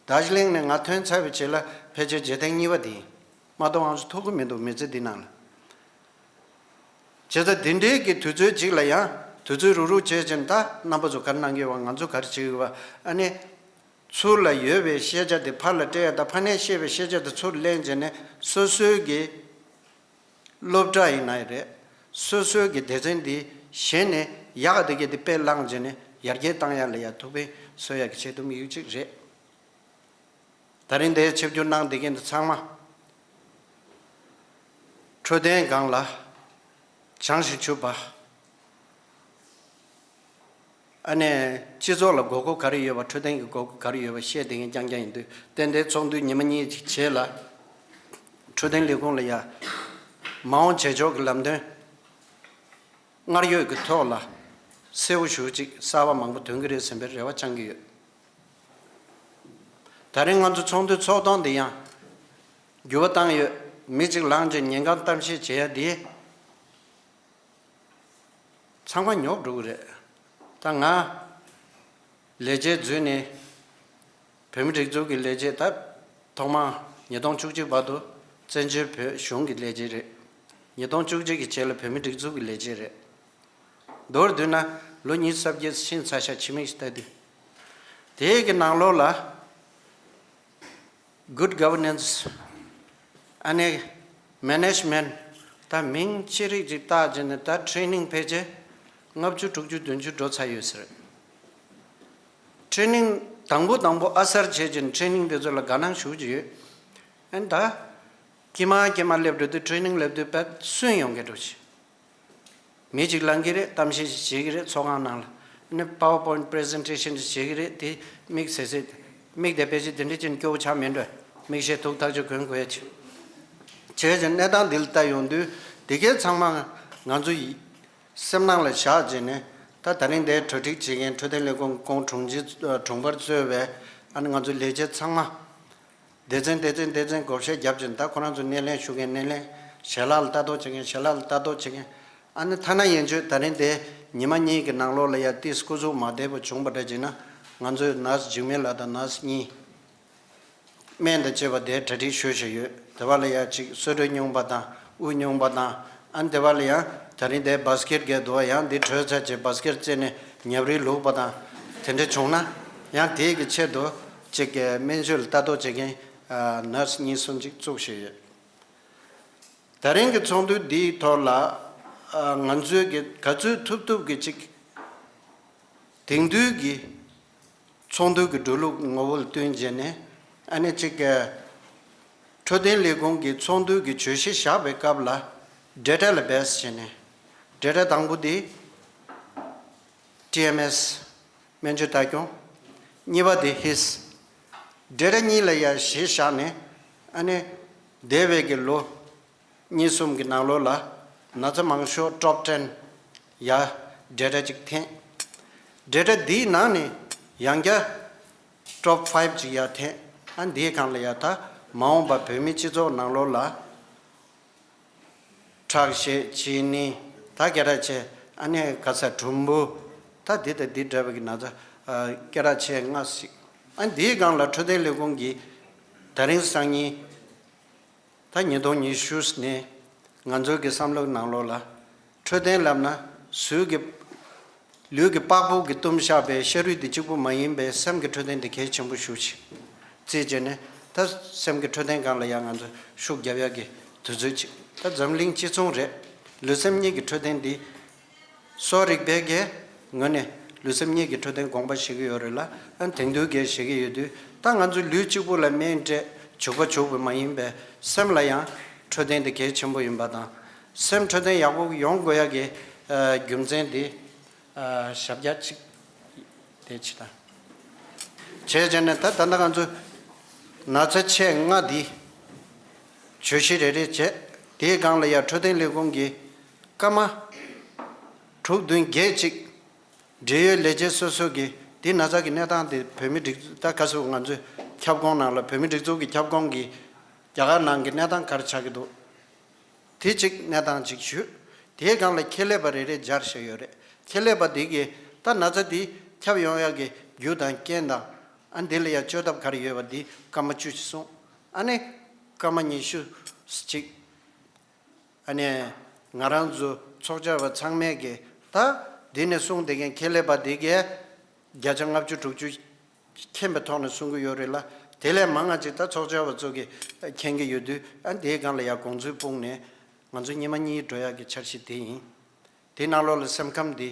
དར་ཇི་ལིང་ནས་ང་ཐོན་ཚར་བའི་རྗེས་ལ་ཕལ་ཆེར་རྗེས་ཐེངས་གཉིས་པ་དེ་ཡིན། མ་གཏོགས་ང་ཚོ་ཐུག་གི་མི་འདུག་མི་ཚེ་འདི་ནང་ལ། བྱས་ཙང་དེ་འདྲའི་གི་དུས་ཚོད་ཅིག་ལ་ཡང་དུས་ཚོད་རུག་རུག་བྱས་ཙང་། ད་རྣམ་པ་ཚོ་ག་རེ་གནང་གི་ཡོད་པ། ང་ཚོ་ག་རེ་བྱེད་ཀྱི་ཡོད་པ། ཨ་ནི་ཚུར་ལ་ཡོད་པའི་ཤེས་བྱ་དེ་ཕར་ལ་སྤྲད་ཡ་དང་། ཕ་ནས་ཤེས་པའི་ཤེས་བྱ་དེ་ཚུར་ལེན་བྱས་ནས། སོ་སོའི་གི་སློབ་གྲྭ་ཡིན་ན་རེད། སོ་སོའི་གི་སྡེ་ཚན་འདི་གཞི་ནས་ཡག་ག་དེ་གི་དེ་དཔེ་བླངས་བྱས་ནས་ཡར་རྒྱས་བཏང་ཡ་ལ་ཡ་ཐུགས་ཕན་གསོས་ཡ་གི་ཆེད་དུ་དམིགས་ཡུལ་གཅིག་རེད། ད་རིང་འདིར་ཆིབས་བསྒྱུར་གནང་བསྡད་མཁན་འདི་ཚང་མ་འཕྲོད་བསྟེན་སྒང་ལ་བྱང་ཞིང་ཆུབ་པ། ཨ་ནི་སྤྱི་ཚོགས་ལ་དགོས་མཁོ་ག་རེ་ཡོད་པ། འཕྲོད་བསྟེན་གྱི་དགོས་མཁོ་ག་རེ་ཡོད་པ་བཤད་བསྡད་མཁན་རྐྱང་རྐྱང་ཡིན་དུས། ཏན་ཏན་ཚོགས་འདུ་ཉི་མ་གཉིས་ཀྱི་རྗེས་ལ་འཕྲོད་བསྟེན་ལས་ཁུངས་ལ་ཡ་མ་འོངས་བྱེད་ཕྱོགས་ཀྱི་ལམ་སྟོན་སྔར་ཡོད་ཀྱི་ཐོག་ལ་གསལ་པོ་ཞེ་པོ་ཅིག་གསར་པ་མང་པོ་ཐོན་གྱི་རེད་ཟེར་བའི་རེ་བ་བཅང་གི་ཡོད། ད་རིང་ང་ཚོ་ཚོགས་འདུའི་ཚོགས་སྟངས་འདི་ཡང་འགྱུར་བ་བཏང་ཡོད། མི་གཅིག་ལངས་བྱས་ཉིན་གང་གཏམ་བཤད་བྱེད་ཡ་འདི་ཚང་མ་ཉོབ་འགྲོ་གི་རེད། ད་ང་ལས་བྱེད་འཛུལ་ནས། བོད་མི་སྒྲིག་འཛུགས་ཀྱི་ལས་བྱེད་ད་ཐོག་མ་ཉིས་སྟོང་བཅུ་གཅིག་བར་དུ་བཙན་བྱོལ་བོད་གཞུང་གི་ལས་བྱེད་རེད། ཉིས་སྟོང་བཅུ་གཅིག་གི་རྗེས་ལ་བོད་མི་སྒྲིག་འཛུགས་ཀྱི་ལས་བྱེད་རེད། མདོར་བསྡུས་ན་ལོ་ཉི་ཤུ་རྩ་བརྒྱད་ཕྱིན་ཚར་ཤག་ཕྱི་མིག་ཅིག་ལྟ་དུས། དེའི་གི་ནང་ལོགས་ལ་good governance། ཨ་ནི་management། ད་མིང་ཅི་རིགས་ཅིག་བཏགས་བྱས་ནས། ད་ཊེ་རེ་ནིང་ཕལ་ཆེར་ལྔ་བཅུ་དྲུག་ཅུ་བདུན་ཅུ་འགྲོ་ཚར་ཡོད་ཟེར། ཊེ་རེ་ནིང་དང་པོ་དང་པོ་ཨ་གསར་བྱས་བྱས་ནས་ཊེ་རེ་ནིང་དེ་ཚོ་ལ་དགའ་སྣང་ཞེ་པོ་ཅིག་ཡོད། ཨ་ནི་ད་དཀྱིལ་མ་དཀྱིལ་མ་སླེབས་འགྲོ་དུས། ཊེ་རེ་ནིང་སླེབས་དུས་དཔེ་སུན་ཡོང་གི་འགྲོ་ཅིག་མི་གཅིག་ལངས་ཀྱི་རེད། གཏམ་བཤད་ཅིག་བྱེད་ཀྱི་རེད། ཚོགས་ཁང་ནང་ལ་ནི་PowerPoint presentation་ཅིག་བྱེད་ཀྱི་རེད། དེ་མིག་ཟེར་ཟེར། མིག་དེ་དཔེ་ཆ་དེ་འདྲ་ཅན་སྐྱོ་བོ་ཆགས་མེད་འགྲོ། མིག་ཤེལ་ཐུག་ཐག་ཆོད་གོན་དགོས་ཡ་ཆེ། བྱས་ཙང་གནས་སྟངས་འདི་ལ་ལྟ་ཡོང་དུས། འདི་གའི་ཚང་མ་ང་ཚོ་ཡི་སེམས་ནང་ལ་བཞག་བྱས་ནས། ད་ད་རིང་འདིར་གྲ་སྒྲིག་བྱེད་མཁན། འཕྲོད་བསྟེན་ལས་ཁུངས་ཁོང་དྲུང་ཆེ་དྲུང་འཕར་གཙོས་པའི་ཨ་ནི་ང་ཚོ་ལས་བྱེད་ཚང་མ། སྡེ་ཚན་སྡེ་ཚན་སྡེ་ཚན་བགོ་བཤའ་བརྒྱབ་བྱས། ད་ཁོ་རང་ཚོ་སྣེ་ལེན་ཞུ་མཁན་སྣེ་ལེན། ཞལ་ལག་ལ་ལྟ་རྟོག་བྱེད་མཁན་ཞལ་ལག་ལ་ལྟ་རྟོག་བྱེད་མཁན། ཨ་ནི་ཐ་ན་ཡན་ཆོད་ད་རིང་དེ་ཉི་མ་གཉིས་ཀྱི་ནང་ལོགས་ལ་ཡ་ཏིས་སྐུ་གཟུགས་མ་བདེ་པོ་བྱུང་བ་འདྲ་བྱས་ན། ང་ཚོའི་ནར་སི་འཇིགས་མེད་ལགས་དང་ནར་སི་གཉིས། སྨན་དང་བཅས་པ་དེ་གྲ་སྒྲིག་ཞུ་བཞིན་ཡོད། དེ་བ་ལ་ཡ་གཅིག་གསོལ་རས་སྙུང་པ་དང་དབུགས་སྙུང་པ་དང་། ཨ་ནི་དེ་བ་ལ་ཡ་ད་རིང་དེ་བྷ་སི་ཀེ་ཊི་གས་འདུག་བ། ཡང་འདི་གྲོལ་ཚར་རྗེས་བྷ་སི་ཀེ་ཊི་བཙལ་ནས་ཉབ་རིལ་བླུགས་པ་དང་། དེ་འདྲ་བྱུང་ན་ཡང་དེའི་གི་ཆེད་དུ་གཅིག་གི་སྨན་བཅོས་ལ་ལྟ་རྟོག་བྱེད་མཁན་ནར་སི་གཉིས་གསུམ་ཅིག་བཙུགས་བཞིན་ཡོད། ད་རིང་གི་ཚོགས་འདུ་འདིའི་ཐོག་ལ་ང་ཚོས་གི་ག་ཚོད་ཐུབ་ཐུབ་གི་གཅིག་དེང་དུས་ཀྱི་ཚོགས་འདུ་གི་འགྲོ་ལུགས་ངོ་བོ་ལ་བསྟུན་བྱས་ནས། ཨ་ནི་གཅིག་གི་འཕྲོད་བསྟེན་ལས་ཁུངས་ཀྱི་ཚོགས་འདུ་གི་བརྗོད་གཞི་བཞག་པའི་སྐབས་ལ་ཌེ་ཊ་ལ་བེ་སི་བྱས་ནས། ཌེ་ཊ་དང་པོ་དེ་ཊི་ཨེམ་ཨེསི། སྨན་བཅོས་ལྟ་སྐྱོང་། གཉིས་པ་དེ་ཧིས། ཌེ་ཊ་གཉིས་ལ་ཡ་གཞི་བཞག་ནས། ཨ་ནི་འདས་པའི་གི་ལོ་གཉིས་གསུམ་གྱི་ནང་ལོགས་ལ་ན་ཚ་མང་ཤོས་ཊོབ་ཊེན་ཡ་ཌེ་ཊ་ཅིག་འཐེན། ཌེ་ཊ་འདིའི་ནང་ནས་ཡང་བསྐྱར་ཊོབ་ཕའིབ་ཅིག་ཡར་འཐེན། ཨ་འདིའི་སྒང་ལ་ཡ་ད་མ་འོངས་པ་བོད་མི་སྤྱི་ཚོགས་ནང་ལོགས་ལ་ཁྲག་ཤེད། གཅིན་སྙི། ད་སྐད་གྲགས་ཆེ། ཨ་ནི་ག་ས་གྲུམ་བུ། ད་འདི་དང་འདི་འདྲ་བའི་གི་ན་ཚ་ཨ་སྐད་གྲགས་ཆེ་ལྔ་ཞིག་ཨ་འདིའི་སྒང་ལ་འཕྲོད་བསྟེན་ལས་ཁུངས་ཀྱིས་ད་རིང་སང་ཉིན་ད་ཉིས་སྟོང་ཉི་ཤུ་ནས་ང་ཚོའི་གི་བསམ་བློའི་ནང་ལོགས་ལ། འཕྲོད་བསྟེན་ལབ་ན་ཟུར་གྱི་ལུས་ཀྱི་པགས་པོ་གིས་བཏུམས་བཞག་པའི་ཤ་རུས་དེ་གཅིག་པུ་མ་ཡིན་པའི་སེམས་ཀྱི་འཕྲོད་བསྟེན་དེ་གལ་ཆེན་པོ་ཞེ་པོ་ཅིག་བརྩིས་བྱས་ནས། ད་སེམས་ཀྱི་འཕྲོད་བསྟེན་སྒང་ལ་ཡང་ང་ཚོས་ཤུགས་རྒྱབ་ཡག་གི་དུས་ཚོད་ཅིག་ད་འཛམ་གླིང་སྤྱི་མཚུངས་རེད། ལུས་སེམས་གཉིས་ཀྱི་འཕྲོད་བསྟེན་འདི་གསོ་རིག་པའི་གི་ངོས་ནས་ལུས་སེམས་གཉིས་ཀྱི་འཕྲོད་བསྟེན་དགོངས་པ་བཞེས་ཀྱི་ཡོད་རེད་ལ། ཨ་དེང་དུས་ཀྱི་བཞེས་ཀྱི་ཡོད་དུས། ད་ང་ཚོ་ལུས་གཅིག་པུ་ལ་སྨན་སྤྲད་བྱུག་པ་བྱུག་པ་མ་ཡིན་པའི་སེམས་ལ་ཡང་འཕྲོད་བསྟེན་དེ་གལ་ཆེན་པོ་ཡིན་པ་དང་། སེམས་འཕྲོད་བསྟེན་ཡག་པོ་ཡོང་དགོས་ཡག་གི་ཨ་རྒྱུ་མཚན་དེ་ཨ་ཞབས་བཀྱག་ཅིག་དེ་ཅིག་དང་། བྱས་བྱས་ནས་ད་ད་ལྟ་ང་ཚོ་ན་ཚ་ཆེ་ལྔ་འདི་བརྗོད་གཞི་རེ་རེ་བྱས། དེའི་སྒང་ལ་ཡང་འཕྲོད་བསྟེན་ལས་ཁུངས་ཀྱི་སྐར་མ་དྲུག་བདུན་བརྒྱད་ཅིག་འབྲེལ་ཡོད་ལས་བྱེད་སོ་སོ་གིས་འདི་ན་ཚ་གི་གནས་སྟངས་དེ་བོད་མི་སྒྲིག་ད་ག་ཚོད་ང་ཚོའི་ཁྱབ་ཁོངས་ནང་ལ་བོད་མི་སྒྲིག་འཛུགས་ཀྱི་ཁྱབ་ཁོངས་ཀྱི་རྒྱ་གར་ནང་གི་གནས་སྟངས་ག་རེ་ཆགས་ཀྱི་འདུག་དེ་གཅིག་གནས་སྟངས་གཅིག་ཞུས། དེའི་སྒང་ལ་ཁྱད་ལས་པ་རེ་རེ་སྦྱར་བཞག་ཡོད་རེད། ཁྱད་ལས་པ་དེ་གིས་ད་ན་ཚ་དེ་ཁྱབ་ཡོང་ཡག་གི་རྒྱུ་དང་རྐྱེན་དང་། ཨ་འདི་ལ་ཡང་བཅོས་ཐབས་ག་རེ་ཡོད་པ་འདི་སྐར་མ་བཅུ་ཞིག་གསུངས། ཨ་ནི་སྐར་མ་ཉི་ཤུ་ཅིག་ཨ་ནི་ང་རང་ཚོ་ཚོགས་བཅར་བ་ཚང་མས་ཀྱི་ད་འདི་ནས་གསུངས་བསྡད་མཁན་ཁྱད་ལས་པ་འདི་གས་བརྒྱ་ཆ་ལྔ་བཅུ་དྲུག་ཅུ་མཁྱེན་པའི་ཐོག་ནས་གསུང་གི་ཡོད་རེད་ལ། དེ་ལས་མང་ང་ཅིག་ད་ཚོགས་བཅར་བ་ཚོ་གིས་མཁྱེན་གྱི་ཡོད་དུས། ཨ་དེའི་སྒང་ལ་ཡང་དགོངས་ཚུལ་སྤུངས་ནས་ང་ཚོ་གཉིས་མ་གཉིས་འགྲོ་ཡག་གི་འཆར་གཞི་དེ་ཡིན། དེ་ནང་ལོགས་ལ་སེམས་ཁམས་འདི་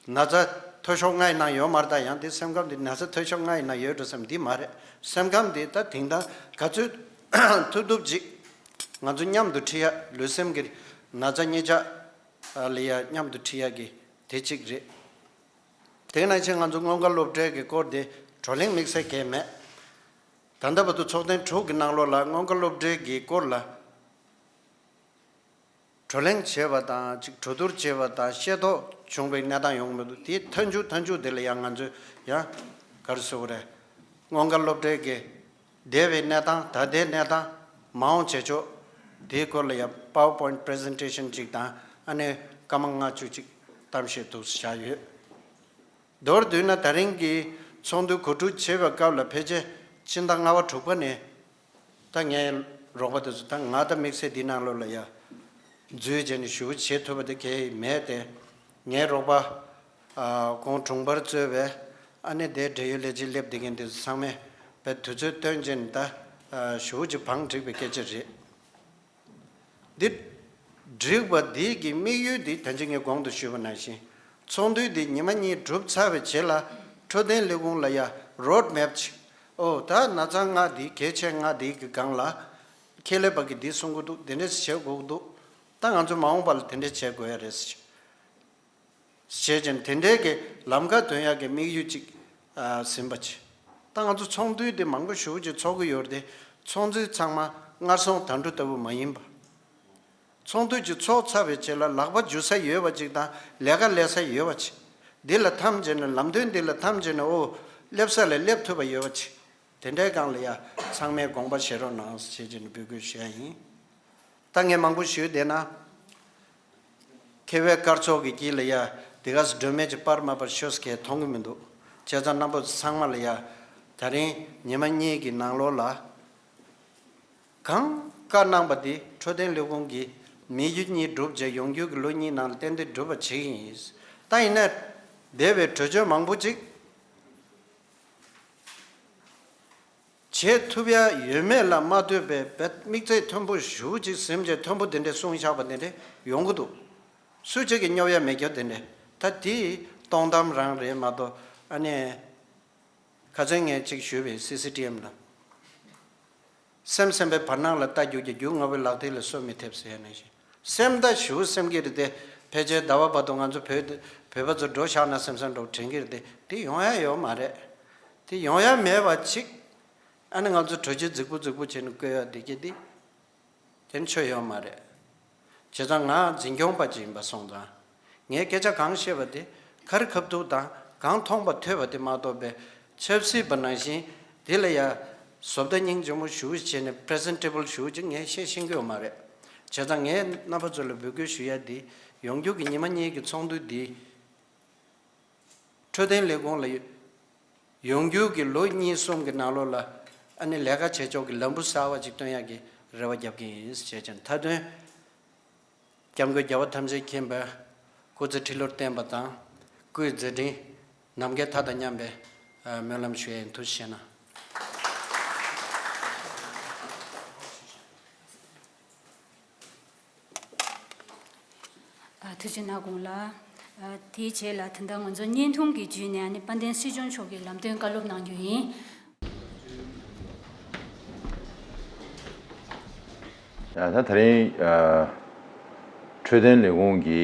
ན་ཚ་མཐོ་ཤོས་ལྔའི་ནང་ཡོད་མ་རེད། ད་ཡང་དེ་སེམས་ཁམས་འདི་ན་ཚ་མཐོ་ཤོས་ལྔའི་ནང་ཡོད་འགྲོ་བསམ་འདི་མ་རེད། སེམས་ཁམས་འདི་ད་དེང་སང་ག་ཚོད་ཐུབ་ཐུབ་ཅིག་ང་ཚོ་མཉམ་དུ་ཁྲིད་ཡ། ལུས་སེམས་ཀྱི་ན་ཚ་གཉིས་ཆ་ལ་ཡ་མཉམ་དུ་ཁྲིད་ཡ་གི་དེ་གཅིག་རེད། དེ་ནང་བཞིན་ང་ཚོ་སྔོན་འགོག་སློབ་གྲྭའི་གི་སྐོར་དེ་བགྲོ་གླེང་དམིགས་བསལ་གང་ཡང་མེད། ད་ལྟ་བར་དུ་ཚོགས་ཐེངས་དྲུག་གི་ནང་ལོགས་ལ་སྔོན་འགོག་སློབ་གྲྭའི་གི་སྐོར་ལ་བགྲོ་གླེང་བྱས་པ་དང་ཅིག་གྲོས་བསྡུར་བྱས་པ་དང་ཤེས་རྟོགས་བྱུང་བའི་གནས་སྟངས་ཡོང་གི་མི་འདུག་དེའི་མཐའ་མཇུག་མཐའ་མཇུག་དེ་ལ་ཡང་ང་ཚོས་ཡང་ག་རེ་ཟེར་དགོས་རེད། སྔོན་འགོག་སློབ་གྲྭའི་གི་འདས་པའི་གནས་སྟངས། ད་ལྟའི་གནས་སྟངས། མ་འོངས་བྱེད་ཕྱོགས། དེའི་སྐོར་ལ་ཡང་PowerPoint presentation་ཅིག་དང་། ཨ་ནི་སྐར་མ་ལྔ་བཅུ་ཅིག་གཏམ་བཤད་འདུག་བཞག་ཡོད། མདོར་བསྡུས་ན་ད་རིང་གི་ཚོགས་འདུ་གོ་སྒྲིག་བྱེད་པའི་སྐབས་ལ་ཕལ་ཆེར་སྤྱི་ཟླ་ལྔ་པ་དྲུག་པ་ནས། ད་ངའི་རོགས་པ་དེ་ཚོ་ད་ང་ད་དམིགས་བསལ་འདི་ནང་ལོགས་ལ་ཡ་འཛུལ་བྱས་ནས་ཞུ་བྱེད་ཐུབ་པ་དེ་གང་ཡང་མེད་དེ། ངའི་རོགས་པ་ཨ་ཁོང་དྲུང་འཕར་གཙོས་པའི་ཨ་ནི་དེའི་འབྲེལ་ཡོད་ལས་བྱེད་སླེབས་བསྡད་མཁན་དེ་ཚོ་ཚང་མས་བས་དུས་ཚོད་བཏོན་བྱས་ནས་ད་ཨ་ཞུ་བྱེད་བང་བསྒྲིགས་པའི་སྐད་ཆ་རེད། འདི་བསྒྲིགས་པ་འདི་གི་དམིགས་ཡུལ་འདི་ད་ཅི་ངས་གོང་དུ་ཞུས་པ་ནང་བཞིན། ཚོགས་འདུ་འདི་ཉི་མ་གཉིས་གྲུབ་ཚར་བའི་རྗེས་ལ་འཕྲོད་བསྟེན་ལས་ཁུངས་ལ་ཡ་road map་ཅིག་ཨོ་ད་ན་ཚ་ལྔ་འདི་གལ་ཆེ་ལྔ་འདི་གི་སྒང་ལ་ཁྱད་ལས་པ་གི་འདི་གསུང་གི་འདུག་དེ་འདྲས་བྱེད་དགོས་ཀྱི་འདུག་ད་ང་ཚོ་མ་འོངས་པ་ལ་དེ་འདྲས་བྱེད་དགོས་ཡ་རེད་ཟེར། བྱས་ཙང་དེ་འདྲའི་གི་ལམ་ཁ་འདོན་ཡག་གི་དམིགས་ཡུལ་ཅིག་ཨ་ཟིན་པ་བྱས། ད་ང་ཚོ་ཚོགས་འདུ་དེ་མང་པོ་ཞེ་པོ་ཅིག་ཚོགས་ཀྱི་ཡོད་རེད་དེ། ཚོགས་འདུ་ཚང་མ་སྔར་སོང་ད་འགྲོ་ལྟ་བུ་མ་ཡིན་པ། ཚོགས་འདུ་ཅིག་ཚོགས་ཚར་བའི་རྗེས་ལ་ལག་པ་འཇུ་ས་ཡོད་པ་ཅིག་དང་ལས་ཀ་ལས་ས་ཡོད་པ་ཅིག་འདི་ལ་འཐམ་བྱས་ནས་ལམ་སྟོན་འདི་ལ་འཐམ་བྱས་ནས་ཨོ་སླེབས་ས་ལ་སླེབས་ཐུབ་པ་ཡོད་པ་ཅིག་དེ་འདྲའི་སྒང་ལ་ཡ་ཚང་མས་དགོངས་པ་བཞེས་རོགས་གནང་ཞེས་བྱས་ནས་འབོད་སྐུལ་ཞུ་ཡ་ཡིན། ད་ངས་མང་པོ་ཞུས་བསྡད་ན། མཁས་པའི་སྐར་ཚོགས་ཀྱི་དཀྱིལ་ལ་ཡ་འདི་ག་སེ་སྒྲོན་མེ་ཅིག་སྤར་མ་སྤར་ཤོས་གས་མཐོང་གི་མི་འདུག་བྱས་ཙང་རྣམ་པ་ཚོ་ཚང་མ་ལ་ཡ་ད་རིང་ཉི་མ་གཉིས་ཀྱི་ནང་ལོགས་ལ་གང་བཀའ་གནང་པ་འདི་འཕྲོད་བསྟེན་ལས་ཁུངས་ཀྱི་དམིགས་ཡུལ་གཉིས་འགྲུབ་བྱས་ཡོང་རྒྱུ་གི་ལོ་གཉིས་ནང་ལ་ཏན་ཏན་འགྲུབ་པ་བྱེད་ཀྱི་ཡིན། ད་ཡིན་ན་འདས་པའི་གྲོས་ཆོད་མང་པོ་ཅིག་བྱེད་ཐུབ་ཡ་ཡོད་མེད་ལ་མ་ལྟོས་པའི་བེད་དམིགས་ཚད་མཐོན་པོ་ཞེ་པོ་ཅིག་ཟིན་བྱས་མཐོན་པོ་དེ་འདྲས་གསུངས་བཞག་པ་དེ་འདྲས་ཡོང་གི་འདུག་སུ་གཅིག་གིས་སྙོབ་ཡ་མེད་རྒྱུ་དེ་འདྲས། ད་དེ་སྟོང་གཏམ་རང་རེད་མ་གཏོགས་ཨ་ནི་ཁ་སང་ངས་ཅིག་ཞུས་པའི་སི་སི་ཊི་ཨེམ་ལ། སེམས་སེམས་པའི་བར་སྣང་ལ་རྟ་རྒྱུག་ཀྱང་རྒྱུ་ངན་པའི་ལག་མཐིལ་ལ་སོ་མི་ཐེབས་ཟེར་ནང་བཞིན། སེམས་ད་ཞེ་པོ་སེམས་ཀྱི་རེད་དེ། ཕལ་ཆེར་ཟླ་བ་བར་དུ་ང་ཚོ་བོད་བོད་པ་ཚོ་འགྲོ་བཞག་ན་བསམ་བསམ་འདྲ་བོ་དྲན་གྱི་རེད་དེ། དེ་ཡོང་ཡ་ཡོད་མ་རེད། དེ་ཡོང་ཡ་མེད་པ་ཅིག་ཨ་ནི་ང་ཚོ་གྲོས་ཆོད་རྫིག་པོ་རྫིག་པོ་བྱས་ནས་བཀོད་ཡ་དེ་གྱད་དེ། དེ་ཆོ་ཡོད་མ་རེད། བྱས་ཙང་ང་འཛིན་སྐྱོང་པ་ཅིག་ཡིན་པ་སོང་ཙང་། ངས་སྐད་ཆ་གང་བཤད་པ་དེ་ཁ་རི་ཁ་ཐུག་དང་གང་མཐོང་པ་ཐོས་པ་དེ་མ་གཏོགས་པའི་ཆབ་སྲིད་པ་ནང་བཞིན་དེ་ལ་ཡ་བཟོ་ལྟ་སྙིང་རྗེ་མོ་ཞེ་པོ་བྱས་ནས་པི་རི་ཟེན་ཊེ་བལ་ཞེ་པོ་ཅིག་ངས་བཤད་ཤེས་ཀྱི་ཡོད་མ་རེད། བྱས་ཙང་ངས་རྣམ་པ་ཚོ་ལ་འབོད་སྐུལ་ཞུ་ཡ་འདི་ཡོང་རྒྱུ་གི་ཉི་མ་གཉིས་ཀྱི་ཚོགས་འདུ་འདི། འཕྲོད་བསྟེན་ལས་ཁུངས་ལ་ཡོང་རྒྱུ་གི་ལོ་གཉིས་གསུམ་གྱི་ནང་ལོགས་ལ་ཨ་ནི་ལས་ཀ་བྱེད་ཕྱོགས་ཀྱི་ལམ་བུ་གསར་བ་ཅིག་སྟོན་ཡག་གི་རེ་བ་རྒྱབ་ཀྱི་ཡིན་ཞེས་བྱས་མཐའ་དོན། སྐྱབས་མགོན་རྒྱལ་བ་ཐམས་ཅད་མཁྱེན་པའི་སྐུ་ཚེ་ཁྲི་ལོར་བརྟན་པ་དང་། སྐུའི་མཛད་འཕྲིན་ནམ་མཁའི་མཐའ་དང་མཉམ་པའི་སྨོན་ལམ་ཞུ་ཡ་ཡིན། ཐུགས་རྗེ་གནང་། ཨ། ཐུགས་རྗེ་གནང་དགོངས་ལགས། ཨ། དེའི་རྗེས་ལ་ད་ལྟ་ང་ཚོ་བརྙན་ཐུང་གི་བརྒྱུད་ནས་ཨ་ནི་དཔལ་ལྡན་སྲིད་སྐྱོང་མཆོག་གིས་ལམ་སྟོན་བཀའ་སློབ་གནང་རྒྱུ་ཡིན། ཨ། ད་ད་རིང་ཨ་འཕྲོད་བསྟེན་ལས་ཁུངས་ཀྱི་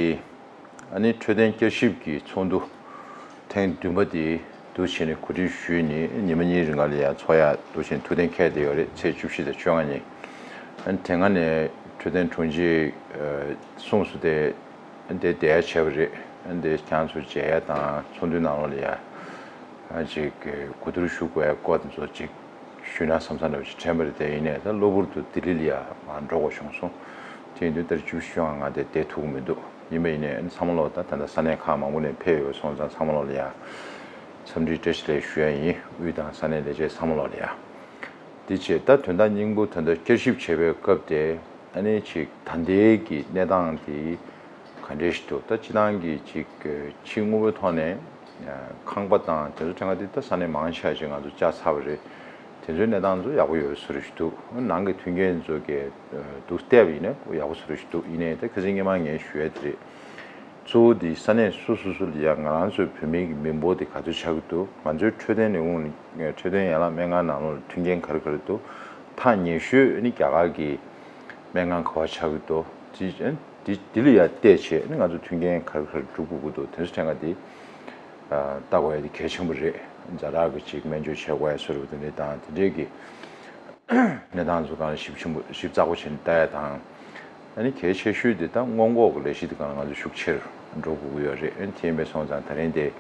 ཨ་ནི་འཕྲོད་བསྟེན་བསྐྱར་ཞིབ་ཀྱི་ཚོགས་འདུ་ཐེངས་བདུན་པ་དེ་ འདུག་བྱས་ནས་གོ་སྒྲིག་ཞུས་ནས་ཉི་མ་གཉིས་རིང་ལ་ཡང་ཚོགས་ཡ་འདུག་བྱས་ཐུགས་གཏན་འཁེལ་བསྡད་ཡོད་རེད། ཚེས་བཅུ་བཞི་དང་བཅོ་ལྔ་ཉིན། ཨ་ནི་དེ་སྔ་ནས་འཕྲོད་བསྟེན་དྲུང་ཆེ་གསུངས་སོང་སྟེ། ཨ་ནི་དེ་བསྡད་ཡ་བྱས་པ་རེད། ཨ་ནི་དེ་ཁྱེད་རང་ཚོ་མཇལ་ཡ་དང་ཚོགས་འདུའི་ནང་ལོགས་ལ་ཡ་ཨ་ཅིག་གོ་བསྡུར་ཞུ་དགོས་ཡ་སྐོར་དེ་ཚོ་ཅིག་ཞུས་ན་བསམ་བསམ་འདྲ་བོ་ཅིག་དྲན་པ་རེད། དེ་ཡིན་ནའི་ད་གློ་བུར་དུ་ལྡི་ལི་ལ་ཡ་མར་འགྲོ་དགོས་བྱུང་སོང་། དེ་ཡིན་དུས་ད་རེས་བཅུ་བཞི་བཅོ་ལྔ་ང་དེ་བསྡད་ཐུབ་ཀྱི་མི་འདུག་ཡིན་པ་ཡིན་ནའི་ཨ་ནི་ཚང་མ་ལོག་ད་ད་ལྟ་ས་གནས་ཁག་མང་པོ་ནས་ཕེབས་ཡོད་སོང་ཙང་ཚང་མ་ལོག་ལ་ཡ་འཚམས་འདྲི་བཀྲ་ཤིས་བདེ་ལེགས་ཞུ་ཡ་ཡིན། དབུས་དང་ས་གནས་ལས་བྱེད་ཚང་མ་ལོག་ལ་ཡ། དེ་བྱས་ད་དོན་དག་སྙིང་པོ་ད་ལྟ་བསྐྱར་ཞིབ་བྱེད་པའི་སྐབས་དེ་ཨ་ནི་ཅིག་ད་ལྟའི་གི་གནས་སྟངས་དེ་ག་འདྲས་ཞིག་འདུག་ད་སྤྱི་བཏང་གི་ཅིག་ཕྱི་དངོས་པོའི་ཐོག་ནས་ཁང་པ་དང་དེ་ཚོ་ཕྲན་ག་དེ་ད་ས་གནས་མང་ཆེ་བ་ཅིག་ང་ཚོ་བཅག་ཚར་བ་རེད། དེ་ཚོའི་གནས་སྟངས་ཚོ་ཡག་པོ་ཡོད་བཟོ་འདྲ་ཞིག་འདུག་ནང་གི་མཐུན་རྐྱེན་ཚོ་གས་འདུག་བལྟས་པ་ཡིན་ན་ཡག་པོ་བཟོ་འདྲ་ཞིག་འདུག་ཡིན་ནའི་ད་ཁ་སང་སྔོན་མ་ངས་ཞུ་ཡ་དེ་རེད། གཙོ་བོ་དེ་ས་གནས་སོ་སོ་སོ་ལ་ཡ་ང་རང་ཚོའི་བོད་མིའི་གི་མི་འབོར་དེ་ག་ཚོད་ཆགས་ཀྱི་འདུག་ང་ཚོའི་འཕྲོད་བསྟེན་ལས་ཁུངས་ནས་འཕྲོད་བསྟེན་ཡན་ལག་སྨན་ཁང་ནང་ལོགས་ལ་མཐུན་རྐྱེན་ག་རེ་ག་རེ་འདུག་ཐག་ཉེ་ཤོས་ནི་རྒྱ་གར་གྱི་སྨན་ཁང་ག་པར་ཆགས་ཀྱི་འདུག་དེ་དེ་དེ་ལ་ཡ་བལྟས་བྱས་ནི་ང་ཚོ་མཐུན་རྐྱེན་ག་རེ་ག་རེ་སྒྲུབ་དགོས་ཀྱི་འདུག་དེ་ཚོ་ཕྲན་ག་དེ་ལྟ་དགོས་ཡ་དེ་གལ་ཆེན་པོ་རེད། ཛ་དྲག་གི་ཅིག་སྨན་བཅོས་བྱེད་དགོས་ཡ་བཟོ་འདྲ་དེ་འདྲ་དང་དེ་འདྲའི་གི་གནས་སྟངས་ཚོ་སྒང་ལ་ཞིབ་ཆེན་པོ་ཞིབ་ཚགས་པོ་བྱས་ནས་ལྟ་ཡ་དང་། ཨ་ནི་གལ་ཆེ་ཤོས་དེ་ད་སྔོན་འགོག་གི་ལས་གཞི་དེ་སྒང་ལ་ང་ཚོ་ཤུགས་ཆེར་འགྲོ་དགོས་ཀྱི་ཡོད་རེད། ཨ་ནི་དེ་ཡིན་པས་སོང་ཙང་ད་རིང་དེ་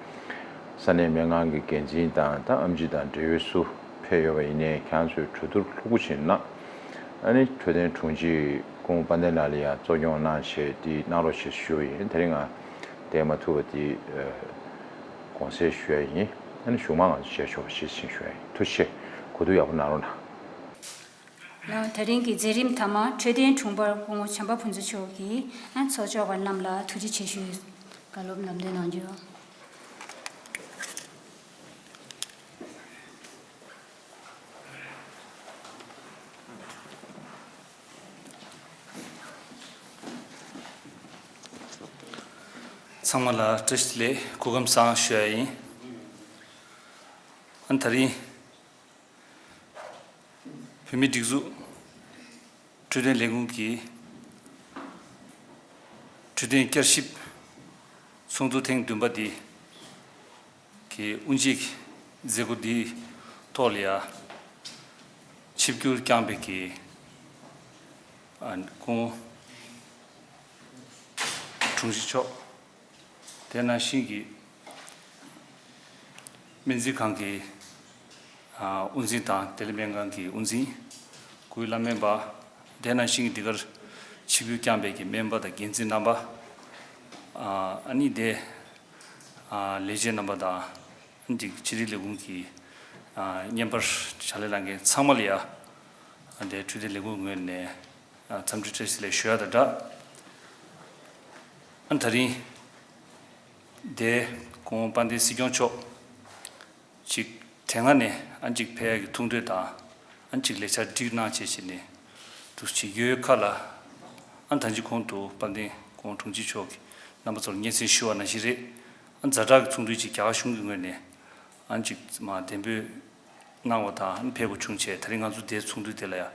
ས་གནས་སྨན་ཁང་གི་འགན་འཛིན་དང་ད་ཨེམ་ཆི་དང་འབྲེལ་ཡོད་སུ་ཕེབས་ཡོད་པ་ཡིན་ནའི་ཁྱེད་རང་ཚོས་གྲོས་བསྡུར་ལྷུག་པོ་བྱས་གནང་། ཨ་ནི་འཕྲོད་བསྟེན་དྲུང་ཆེ་སྐུ་ངོ་དཔལ་ལྡན་ལགས་ལ་ཡང་གཙོ་སྐྱོང་གནང་བྱས་དེ་གནང་རོགས་བྱེད་ཞུ་བ་ཡིན། དེ་རིང་ང་བསྡད་མ་ཐུབ་པ་དེ་དགོངས་སེལ་ཞུ་ཡ་ཡིན། ཨ་ནི་གཞུག་མ་ང་ཚོ་མཇལ་ཆོག་པ་ཞེས་ཞུ་ཡ་ཡིན། ཐུགས་རྗེ་ཆེ། གོ་བསྡུར་ཡག་པོ་གནང་རོགས་གནང་། ལགས། དེ་རིང་གི་མཛད་རིམ་མཐའ་མ་འཕྲོད་བསྟེན་དྲུང་འཕར་སྐུ་ངོ་བྱམས་པ་ཕུན་ཚོགས་མཆོག་གིས་ཚོགས་ཆོག་པ་རྣམས་ལ་ཐུགས་རྗེ་ཆེ་ཞུའི་བཀའ་སློབ་ལམ་སྟོན་གནང་རྒྱུ། ཚང་མ་ལ་བཀྲ་ཤིས་བདེ་ལེགས། སྐུ་ཁམས་བཟང་ཞུ་ཡ་ཡིན། ཨ་ནི་དེ་རིང་བོད་མིའི་སྒྲིག་འཛུགས་འཕྲོད་བསྟེན་ལས་ཁུངས་ཀྱི་འཕྲོད་བསྟེན་བསྐྱར་ཞིབ་ཚོགས་འདུ་ཐེངས་བདུན་པ་འདི་གི་དབུ་འབྱེད་ཀྱི་མཛད་སྒོ་འདིའི་ཐོག་ལ་ཡ་ཆིབས་བསྒྱུར་བསྐྱངས་པའི་གི་ཨ་སྐུ་ངོ་དྲུང་ཆེ་མཆོག་དེ་ནང་བཞིན་གྱི་སྨན་རྩིས་ཁང་གི་ཨ་དབུ་འཛིན་དང་དེ་ལས་སྨན་ཁང་གི་དབུ་འཛིན། སྐུའི་བླ་སྨན་པ། དེ་ནང་བཞིན་གྱི་འདི་གར་ཆིབས་བསྒྱུར་བསྐྱངས་པའི་གི་སྨན་པ་དང་འགན་འཛིན་རྣམ་པ། ཨ་ཨ་ནི་དེ་ཨ་ལས་བྱེད་རྣམ་པ་དང་ཨ་ནི་འདི་ཕྱི་དྲིལ་ལས་ཁུངས་ཀྱི་ཨ་བརྙན་པར་ཕྱག་ལས་གནང་མཁན་ཚང་མ་ལ་ཡ་ཨ་འདི་འཕྲོད་བསྟེན་ལས་ཁུངས་ངོས་ནས་ཨ་འཚམས་འདྲི་བཀྲ་ཤིས་བདེ་ལེགས་ཞུ་ཡ་དང་སྦྲགས། ཨ་ནི་དེ་རིང་དེ་སྐུ་ངོ་དཔལ་ལྡན་སྲིད་སྐྱོང་མཆོག་ཅིག་དེ་སྔ་ནས་ཨ་ཅིག་ཕེབས་ཡག་གི་ཐུགས་འདོད་དང་ཨ་ཅིག་ལས་འཆར་སྒྲིག་གནང་བྱས་བྱས་ནས་འདུག་བྱེད་ཡོད་ཁ་ལ། ཨ་ད་ཅི་གོང་དུ་དཔལ་ལྡན་སྐུ་ངོ་དྲུང་ཆེ་མཆོག་གིས་རྣམ་པ་ཚོར་སྙན་སེང་ཞུ་བ་ནང་བཞིན་རེད། ཨ་ཛ་དྲག་གི་ཚོགས་འདུ་ཅིག་རྒྱ་གར་གཞུང་གི་ངོས་ནས་ཨ་ཅིག་མ་གདན་འབོད་གནང་བ་དང་ཨ་ཕེབས་དགོས་བྱུང་བྱས་དེ་རིང་ང་ཚོ་དེའི་ཚོགས་འདུ་དེ་ལ་ཡང་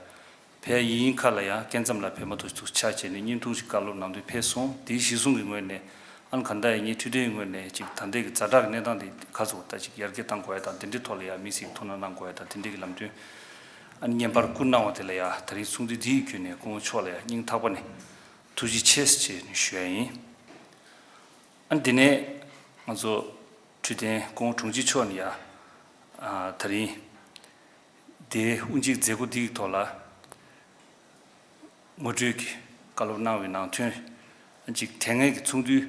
ཕེབས་ཡིན་ཁ་ལ་ཡང་སྐབས་མཚམས་ལ་ཕེབས་མ་ཐུབ་ཐུག་ཆ་བྱས་ནས་བརྙན་ཐུང་ཞིག་བཀའ་སློབ་གནང་དུས་ཕེབས་སོང་། དེའི་གཞི་བཟུང་གི་ངོས་ནས་ཨ་ནི་ག་འདྲ་ཡིན་ངེས་འཕྲོད་བསྟེན་ངོས་ནས་ཅིག་ད་ལྟའི་གི་ཛ་དྲག་གི་གནས་སྟངས་དེ་ག་ཚོད་ད་ཅིག་ཡར་རྒྱས་གཏང་དགོས་ཡ་དང་དེ་འདྲའི་ཐོག་ལ་ཡང་དམིགས་བསལ་གྱི་ཐུགས་སྣང་གནང་དགོས་ཡ་དང་དེ་འདྲའི་གི་ལམ་སྟོན་ཨ་ནི་བརྙན་པར་བསྐུར་གནང་བ་དེ་ལ་ཡང་དེ་རིང་ཚོགས་འདུ་འདིའི་བརྒྱུད་ནས་སྐུ་ངོ་མཆོག་ལ་ཡང་སྙིང་ཐག་པ་ནས་ཐུགས་རྗེ་ཆེ་ཞེས་ནས་ཞུ་ཡ་ཡིན། ཨ་ནི་དེ་ནས་ང་ཚོ་འཕྲོད་བསྟེན་སྐུ་ངོ་དྲུང་ཆེ་མཆོག་ནས་ཡང་ཨ་དེ་རིང་དེའི་དབུ་འབྱེད་མཛད་སྒོ་འདིའི་ཐོག་ལ་ངོ་སྤྲོད་ཀྱི་བཀའ་སློབ་གནང་བའི་ནང་དོན་ཅིག་དེ་སྔའི་གི་ཚོགས་འདུའི་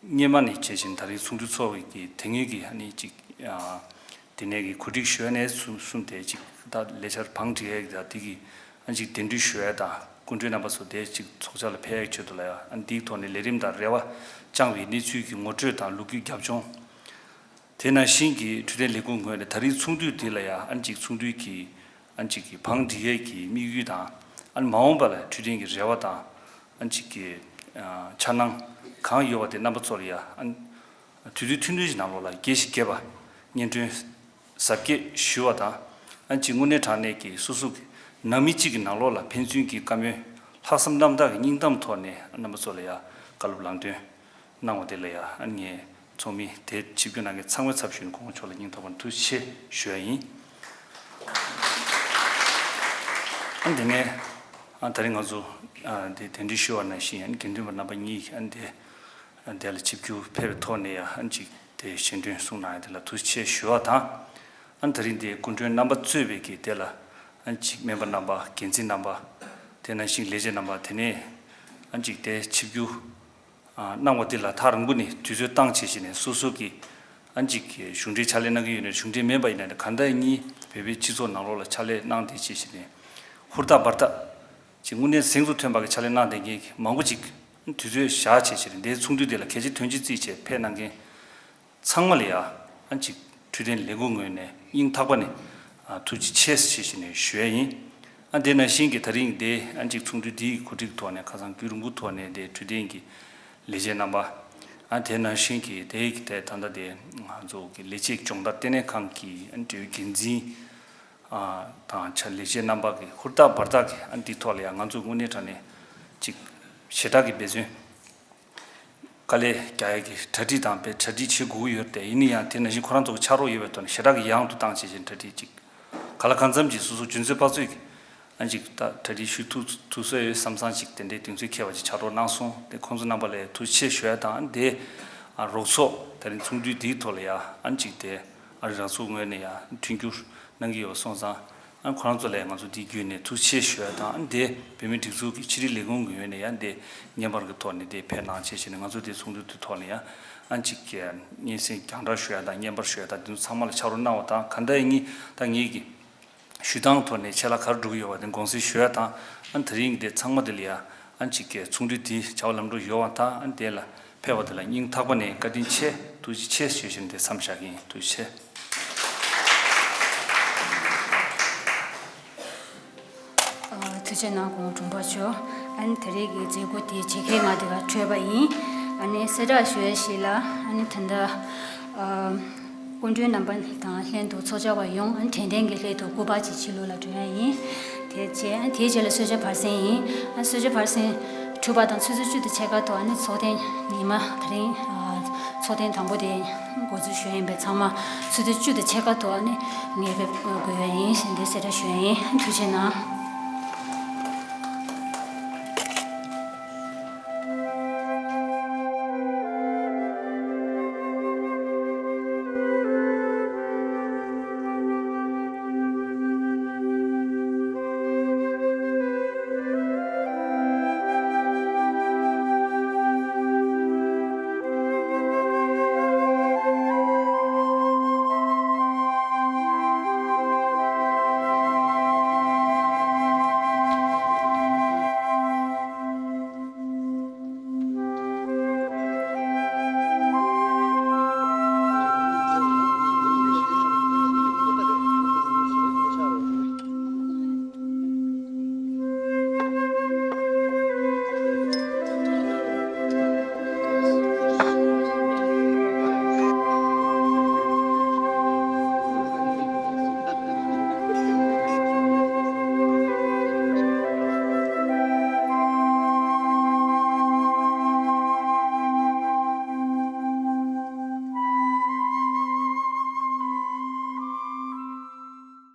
སྔོན་མ་ནས་བྱས་ཤིང་ད་རེས་ཚོགས་འདུ་ཚོགས་པའི་གི་དེ་སྔའི་གི་ཨ་ནི་ཅིག་ཨ་དེ་ནས་གི་གོ་སྒྲིག་ཞུ་ཡ་ནས་གསུམ་གསུམ་དེ་ཅིག་ད་ལས་འཆར་བང་སྒྲིག་ཡ་གི་ད་དེ་གི་ཨ་ཅིག་གདན་འདྲེན་ཞུ་ཡ་དང་སྐུ་མགྲོན་རྣམ་པ་ཚོ་དེ་ཅིག་ཚོགས་བཅར་ལ་ཕེབས་ཡ་གི་ཆེད་དུ་ལ་ཡ་ཨ་འདིའི་ཐོག་ནས་ལས་རིམ་དང་རེ་བ་བཅངས་པའི་གནས་ཚུལ་གྱི་ངོ་སྤྲོད་དང་ལོ་རྒྱུས་རྒྱབ་ལྗོངས། དེ་ནང་བཞིན་གྱི་འཕྲོད་བསྟེན་ལས་ཁུངས་ངོས་ནས་ད་རེས་ཚོགས་འདུ་འདི་ལ་ཡང་ཨ་ནི་ཅིག་ཚོགས་འདུའི་གི་ཨ་ནི་ཅིག་གི་བང་སྒྲིག་ཡས་ཀྱི་དམིགས་ཡུལ་དང་ཨ་ནི་མ་འོངས་པ་ལ་འཕྲོད་བསྟེན་གྱི་རེ་བ་དང་ཨ་ནི་ཅིག་གི་འཆར་སྣང་གང་ཡོད་པ་དེ་རྣམ་པ་ཚོ་ལ་ཡང་ཨ་ནི་དུས་ཚོད་ཐུང་ཐུང་ཞིག་ནང་ལོགས་ལ་རྒྱས་ཤིང་རྒྱས་པ་སྙན་སྒྲོན་གཟབ་རྒྱས་ཞུ་བ་དང་ཨ་ནི་ཅིག་དངོས་གནས་དྲང་གནས་ཀྱི་སོ་སོ་གི་ནང་མི་གཅིག་གི་ནང་ལོགས་ལ་ཕན་ཚུན་གྱི་བཀའ་མོལ་ལྷག་བསམ་རྣམ་དག་གི་སྙིང་གཏམ་ཐོག་ནས་རྣམ་པ་ཚོ་ལ་ཡང་བཀའ་སློབ་ལམ་སྟོན། གནང་བ་དེ་ལ་ཡང་ཨ་ནི་ངས་ ཚོགས་མི་དེ་ཆིབས་བསྒྱུར་གནང་མཁན་ཚང་མའི་ཚབ་ཞུས་ནས་སྐུ་ངོ་མཆོག་ལ་སྙིང་ཐག་པ་ནས་ཐུགས་རྗེ་ཆེ་ཞུ་ཡ་ཡིན། ཨ་དེ་ནས་ཨ་ད་རིང་ང་ཚོ་ཨ་དེ་གདན་འདྲེན་ཞུས་པ་ནང་བཞིན་ཨ་དགེ་འདུན་པ་རྣམ་པ་གཉིས་ཨ་དེ་ཨ་དེ་ལ་ཆིབས་བསྒྱུར་ཕེབས་པའི་ཐོག་ནས་ཡ་ཨ་ཅིག་དེ་ཞལ་འདོན་གསུང་གནང་ཡ་དེ་ལ་ཐུགས་རྗེ་ཆེ་ཞུ་བ་དང་། ཨ་ད་རིང་དེ་སྐུ་མགྲོན་རྣམ་པ་གཙོས་པའི་གི་དེ་ལ་ཨ་ཅིག་སྨན་པ་རྣམ་པ་འགན་འཛིན་རྣམ་པ་དེ་ནང་བཞིན་ལས་བྱེད་རྣམ་པ་དེ་ནས་ཨ་ཅིག་དེ་ཆིབས་བསྒྱུར་གནང་བ་འདི་ལ་ཐག་རིང་པོ་ནས་དུས་ཚོད་བཏང་བྱས་བྱས་ནས་སོ་སོ་གི་ཨ་ཅིག་གི་གཞུང་འབྲེལ་ཕྱག་ལས་གནང་གི་ཡོད་ན་གཞུང་འབྲེལ་མིན་པ་ཡིན་ན་གང་ལྟར་གཉིས་བོད་པའི་སྤྱི་ཚོགས་ནང་ལོགས་ལ་ཕྱག་ལས་གནང་བསྡད་བྱས་བྱས་ནས་ཧུར་ཐག་འབད་ཐག་ཅིག་དངོས་གནས་གཟེངས་སུ་ཐོན་པ་གི་ཕྱག་ལས་གནང་བསྡད་མཁན་གྱི་མང་པོ་ཅིག་དུས་ཚོད་བཞག་བྱས་བྱས་ནས་འདིའི་ཚོགས་འདུ་འདི་ལ་གལ་ཆེ་དོན་ཆེ་བརྩིས་བྱས་ཕེབས་གནང་མཁན། ཚང་མ་ལ་ཡ་ཨ་ཅིག་འཕྲོད་བསྟེན་ལས་ཁུངས་ངོས་ནས་སྙིང་ཐག་པ་ནས་ཨ་ཐུགས་རྗེ་ཆེ་ཞེས་བྱས་ནས་ཞུ་ཡ་ཡིན། ཨ་དེ་ནང་བཞིན་གྱི་ད་རིང་དེ་ཨ་ཅིག་ཚོགས་འདུ་འདིའི་གོ་སྒྲིག་ཐོག་ནས་ཁ་སང་རྒྱུན་རིང་པོ་ཐོག་ནས་དེ་འཕྲོད་བསྟེན་གྱི་ལས་བྱེད་རྣམ་པ་ཨ་དེ་ནང་བཞིན་གྱི་དེ་གི་དེ་ད་ལྟ་དེ་ང་ཚོ་གི་ལས་བྱེད་སྦྱོང་བརྡར་ལྟེ་གནས་ཁང་གི་ཨ་འབྲེལ་ཡོད་འགན་འཛིན་ཨ་དང་ཆ་ལས་བྱེད་རྣམ་པ་གི་ཧུར་ཐག་འབད་ཐག་གི་ཨ་འདི་ཐོག་ལ་ཡ་ང་ཚོ་དངོས་གནས་དྲང་གནས་ཅིག་ཞེ་དྲག་གི་འབད་བརྩོན། དཀའ་ལས་རྒྱག་ཡ་གི་གྲ་སྒྲིག་དང་དཔེ་གྲ་སྒྲིག་བྱེད་དགོས་ཀྱི་ཡོད་རེད། དེ་ཡིན་ན་ཡང་དེ་ནང་བཞིན་ཁོ་རང་ཚོ་གི་ཕྱག་རོགས་ཡོད་པའི་ཐོག་ནས་ཞེ་དྲག་གི་ཡང་དུ་བཏང་བྱས་བྱས་གྲ་སྒྲིག་ཅིག་ག་ལ་གང་འཚམ་ཅིག་སོ་སོ་རྒྱུན་སྲོལ་ཕར་ཚུར་གྱི་ཨ་ཅིག་ད་གྲ་སྒྲིག་ཞུ་ཐུབ་ཐུབ་སོ་ཡོད་བསམ་བསམ་ཅིག་དེ་འདྲའི་གདེང་ཚོད་འཁེལ་བ་ཅིག་ཕྱག་རོགས་གནང་སོང་། དེ་ཁོང་ཚོ་རྣམ་པ་ལ་ཐུགས་རྗེ་ཆེ་ཞུ་ཡ་དང་། དེ་ཨ་རོགས་ཚོགས་ད་རིང་ཚོགས་འདུ་འདིའི་ཐོག་ལ་ཡ་ཨ་ཅིག་དེ་ཨ་རི་རང་ཚོགས་ངོས་ནས་ཡ་མཐུན་འགྱུར་གནང་གི་ཡོད་པ་སོང་ཙང་། ཨ་ཁོ་རང་ཚོ་ལ་ང་ཚོ་འདི་བརྒྱུད་ནས་ཐུགས་རྗེ་ཆེ་ཞུ་ཡ་དང་། ཨ་འདི་བོད་མིའི་སྒྲིག་འཛུགས་ཀྱི་ཕྱི་དྲིལ་ལས་ཁུངས་ཀྱི་ངོས་ནས་ཡང་འདི་བརྙན་པར་གྱི་ཐོག་ནས་འདི་ཕེབས་གནང་བྱས་བྱས་ནས་ང་ཚོ་འདི་ཚོགས་འདུ་དེ་ཐོག་ནས་ཡང་ཨ་ཅིག་གི་སྙན་སེང་རྒྱང་བསྒྲགས་ཞུ་ཡ་དང་བརྙན་པར་ཞུ་ཡ་དང་འདི་ཚོ་ཚང་མ་ལ་ཕྱག་རོགས་གནང་བ་དང་། གང་ལྟར་ཡིན་ད་ངེད་ཀྱི་ཞུ་སྟངས་ཐོག་ནས་ཆད་ལྷག་ག་རེ་འགྲོ་གི་ཡོད་པ་དེ་དགོངས་སེལ་ཞུ་ཡ་དང་། ཨ་དེ་རིང་འདི་ཚང་མ་འདི་ལ་ཡང་ཨ་ཅིག་གི་ཚོགས་འདུ་འདི་བྱ་བ་ལམ་འགྲོ་ཡོད་པ་དང་། ཨ་འདི་ལ་ཕེབས་པ་དེ་ལ་སྙིང་ཐག་པ་ནས་བཀའ་དྲིན་ཆེ། ཐུགས་རྗེ་ཆེ་ཞུ་བཞིན་དེ་མཚམས་བཞག་གི་ཡིན། ཐུགས་རྗེ་ཆེ། ཨ། ཐུགས་རྗེ་གནང་སྐུ་ངོ་དྲུང་པ་མཆོག་ཨ་ནི་དེ་རིང་གི་མཛད་སྒོ་དེ་ཇེ་ཁའི་ང་དེ་ག་འཕྲོད་པ་ཡིན། ཨ་ནི་གསལ་བསྒྲགས་ཞུ་ཡ་ཞིག་ལ། ཨ་ནི་ད་ལྟ་ཨ་སྐུ་མགྲོན་རྣམ་པ་དང་ལྷན་དུ་ཚོགས་བཅར་བ་ཡོངས་ཨ་ནི་དྲན་རྟེན་གྱི་སླད་དུ་སྐུ་པར་ཅིག་ཕྱི་ལོགས་ལ་སྒྲོན་ཡ་ཡིན། དེ་རྗེས་ཨ་ནི་དེའི་རྗེས་ལ་གསོལ་ཇ་བར་གསེང་ཡིན། ཨ་གསོལ་ཇ་བར་གསེང་དྲུག་པ་དང་ཆུ་ཚོད་བཅུ་དང་ཕྱེད་ཀ་ཐོག་ཨ་ནི་ཚོགས་ཐེངས་ཉི་མ་དེ་རིང་ཨ་ཚོགས་ཐེངས་དང་པོ་དེ་འགོ་འཛུགས་ཞུ་ཡ་ཡིན་པས། ཚང་མ་ཆུ་ཚོད་བཅུ་དང་ཕྱེད་ཀ་ཐོག་ཨ་ནི་ངེས་པའི་དགོས་ཡ་ཡིན་ཞེས་འདི་གསལ་བསྒྲགས་ཞུ་ཡ་ཡིན། ཐུགས་རྗེ་གནང་།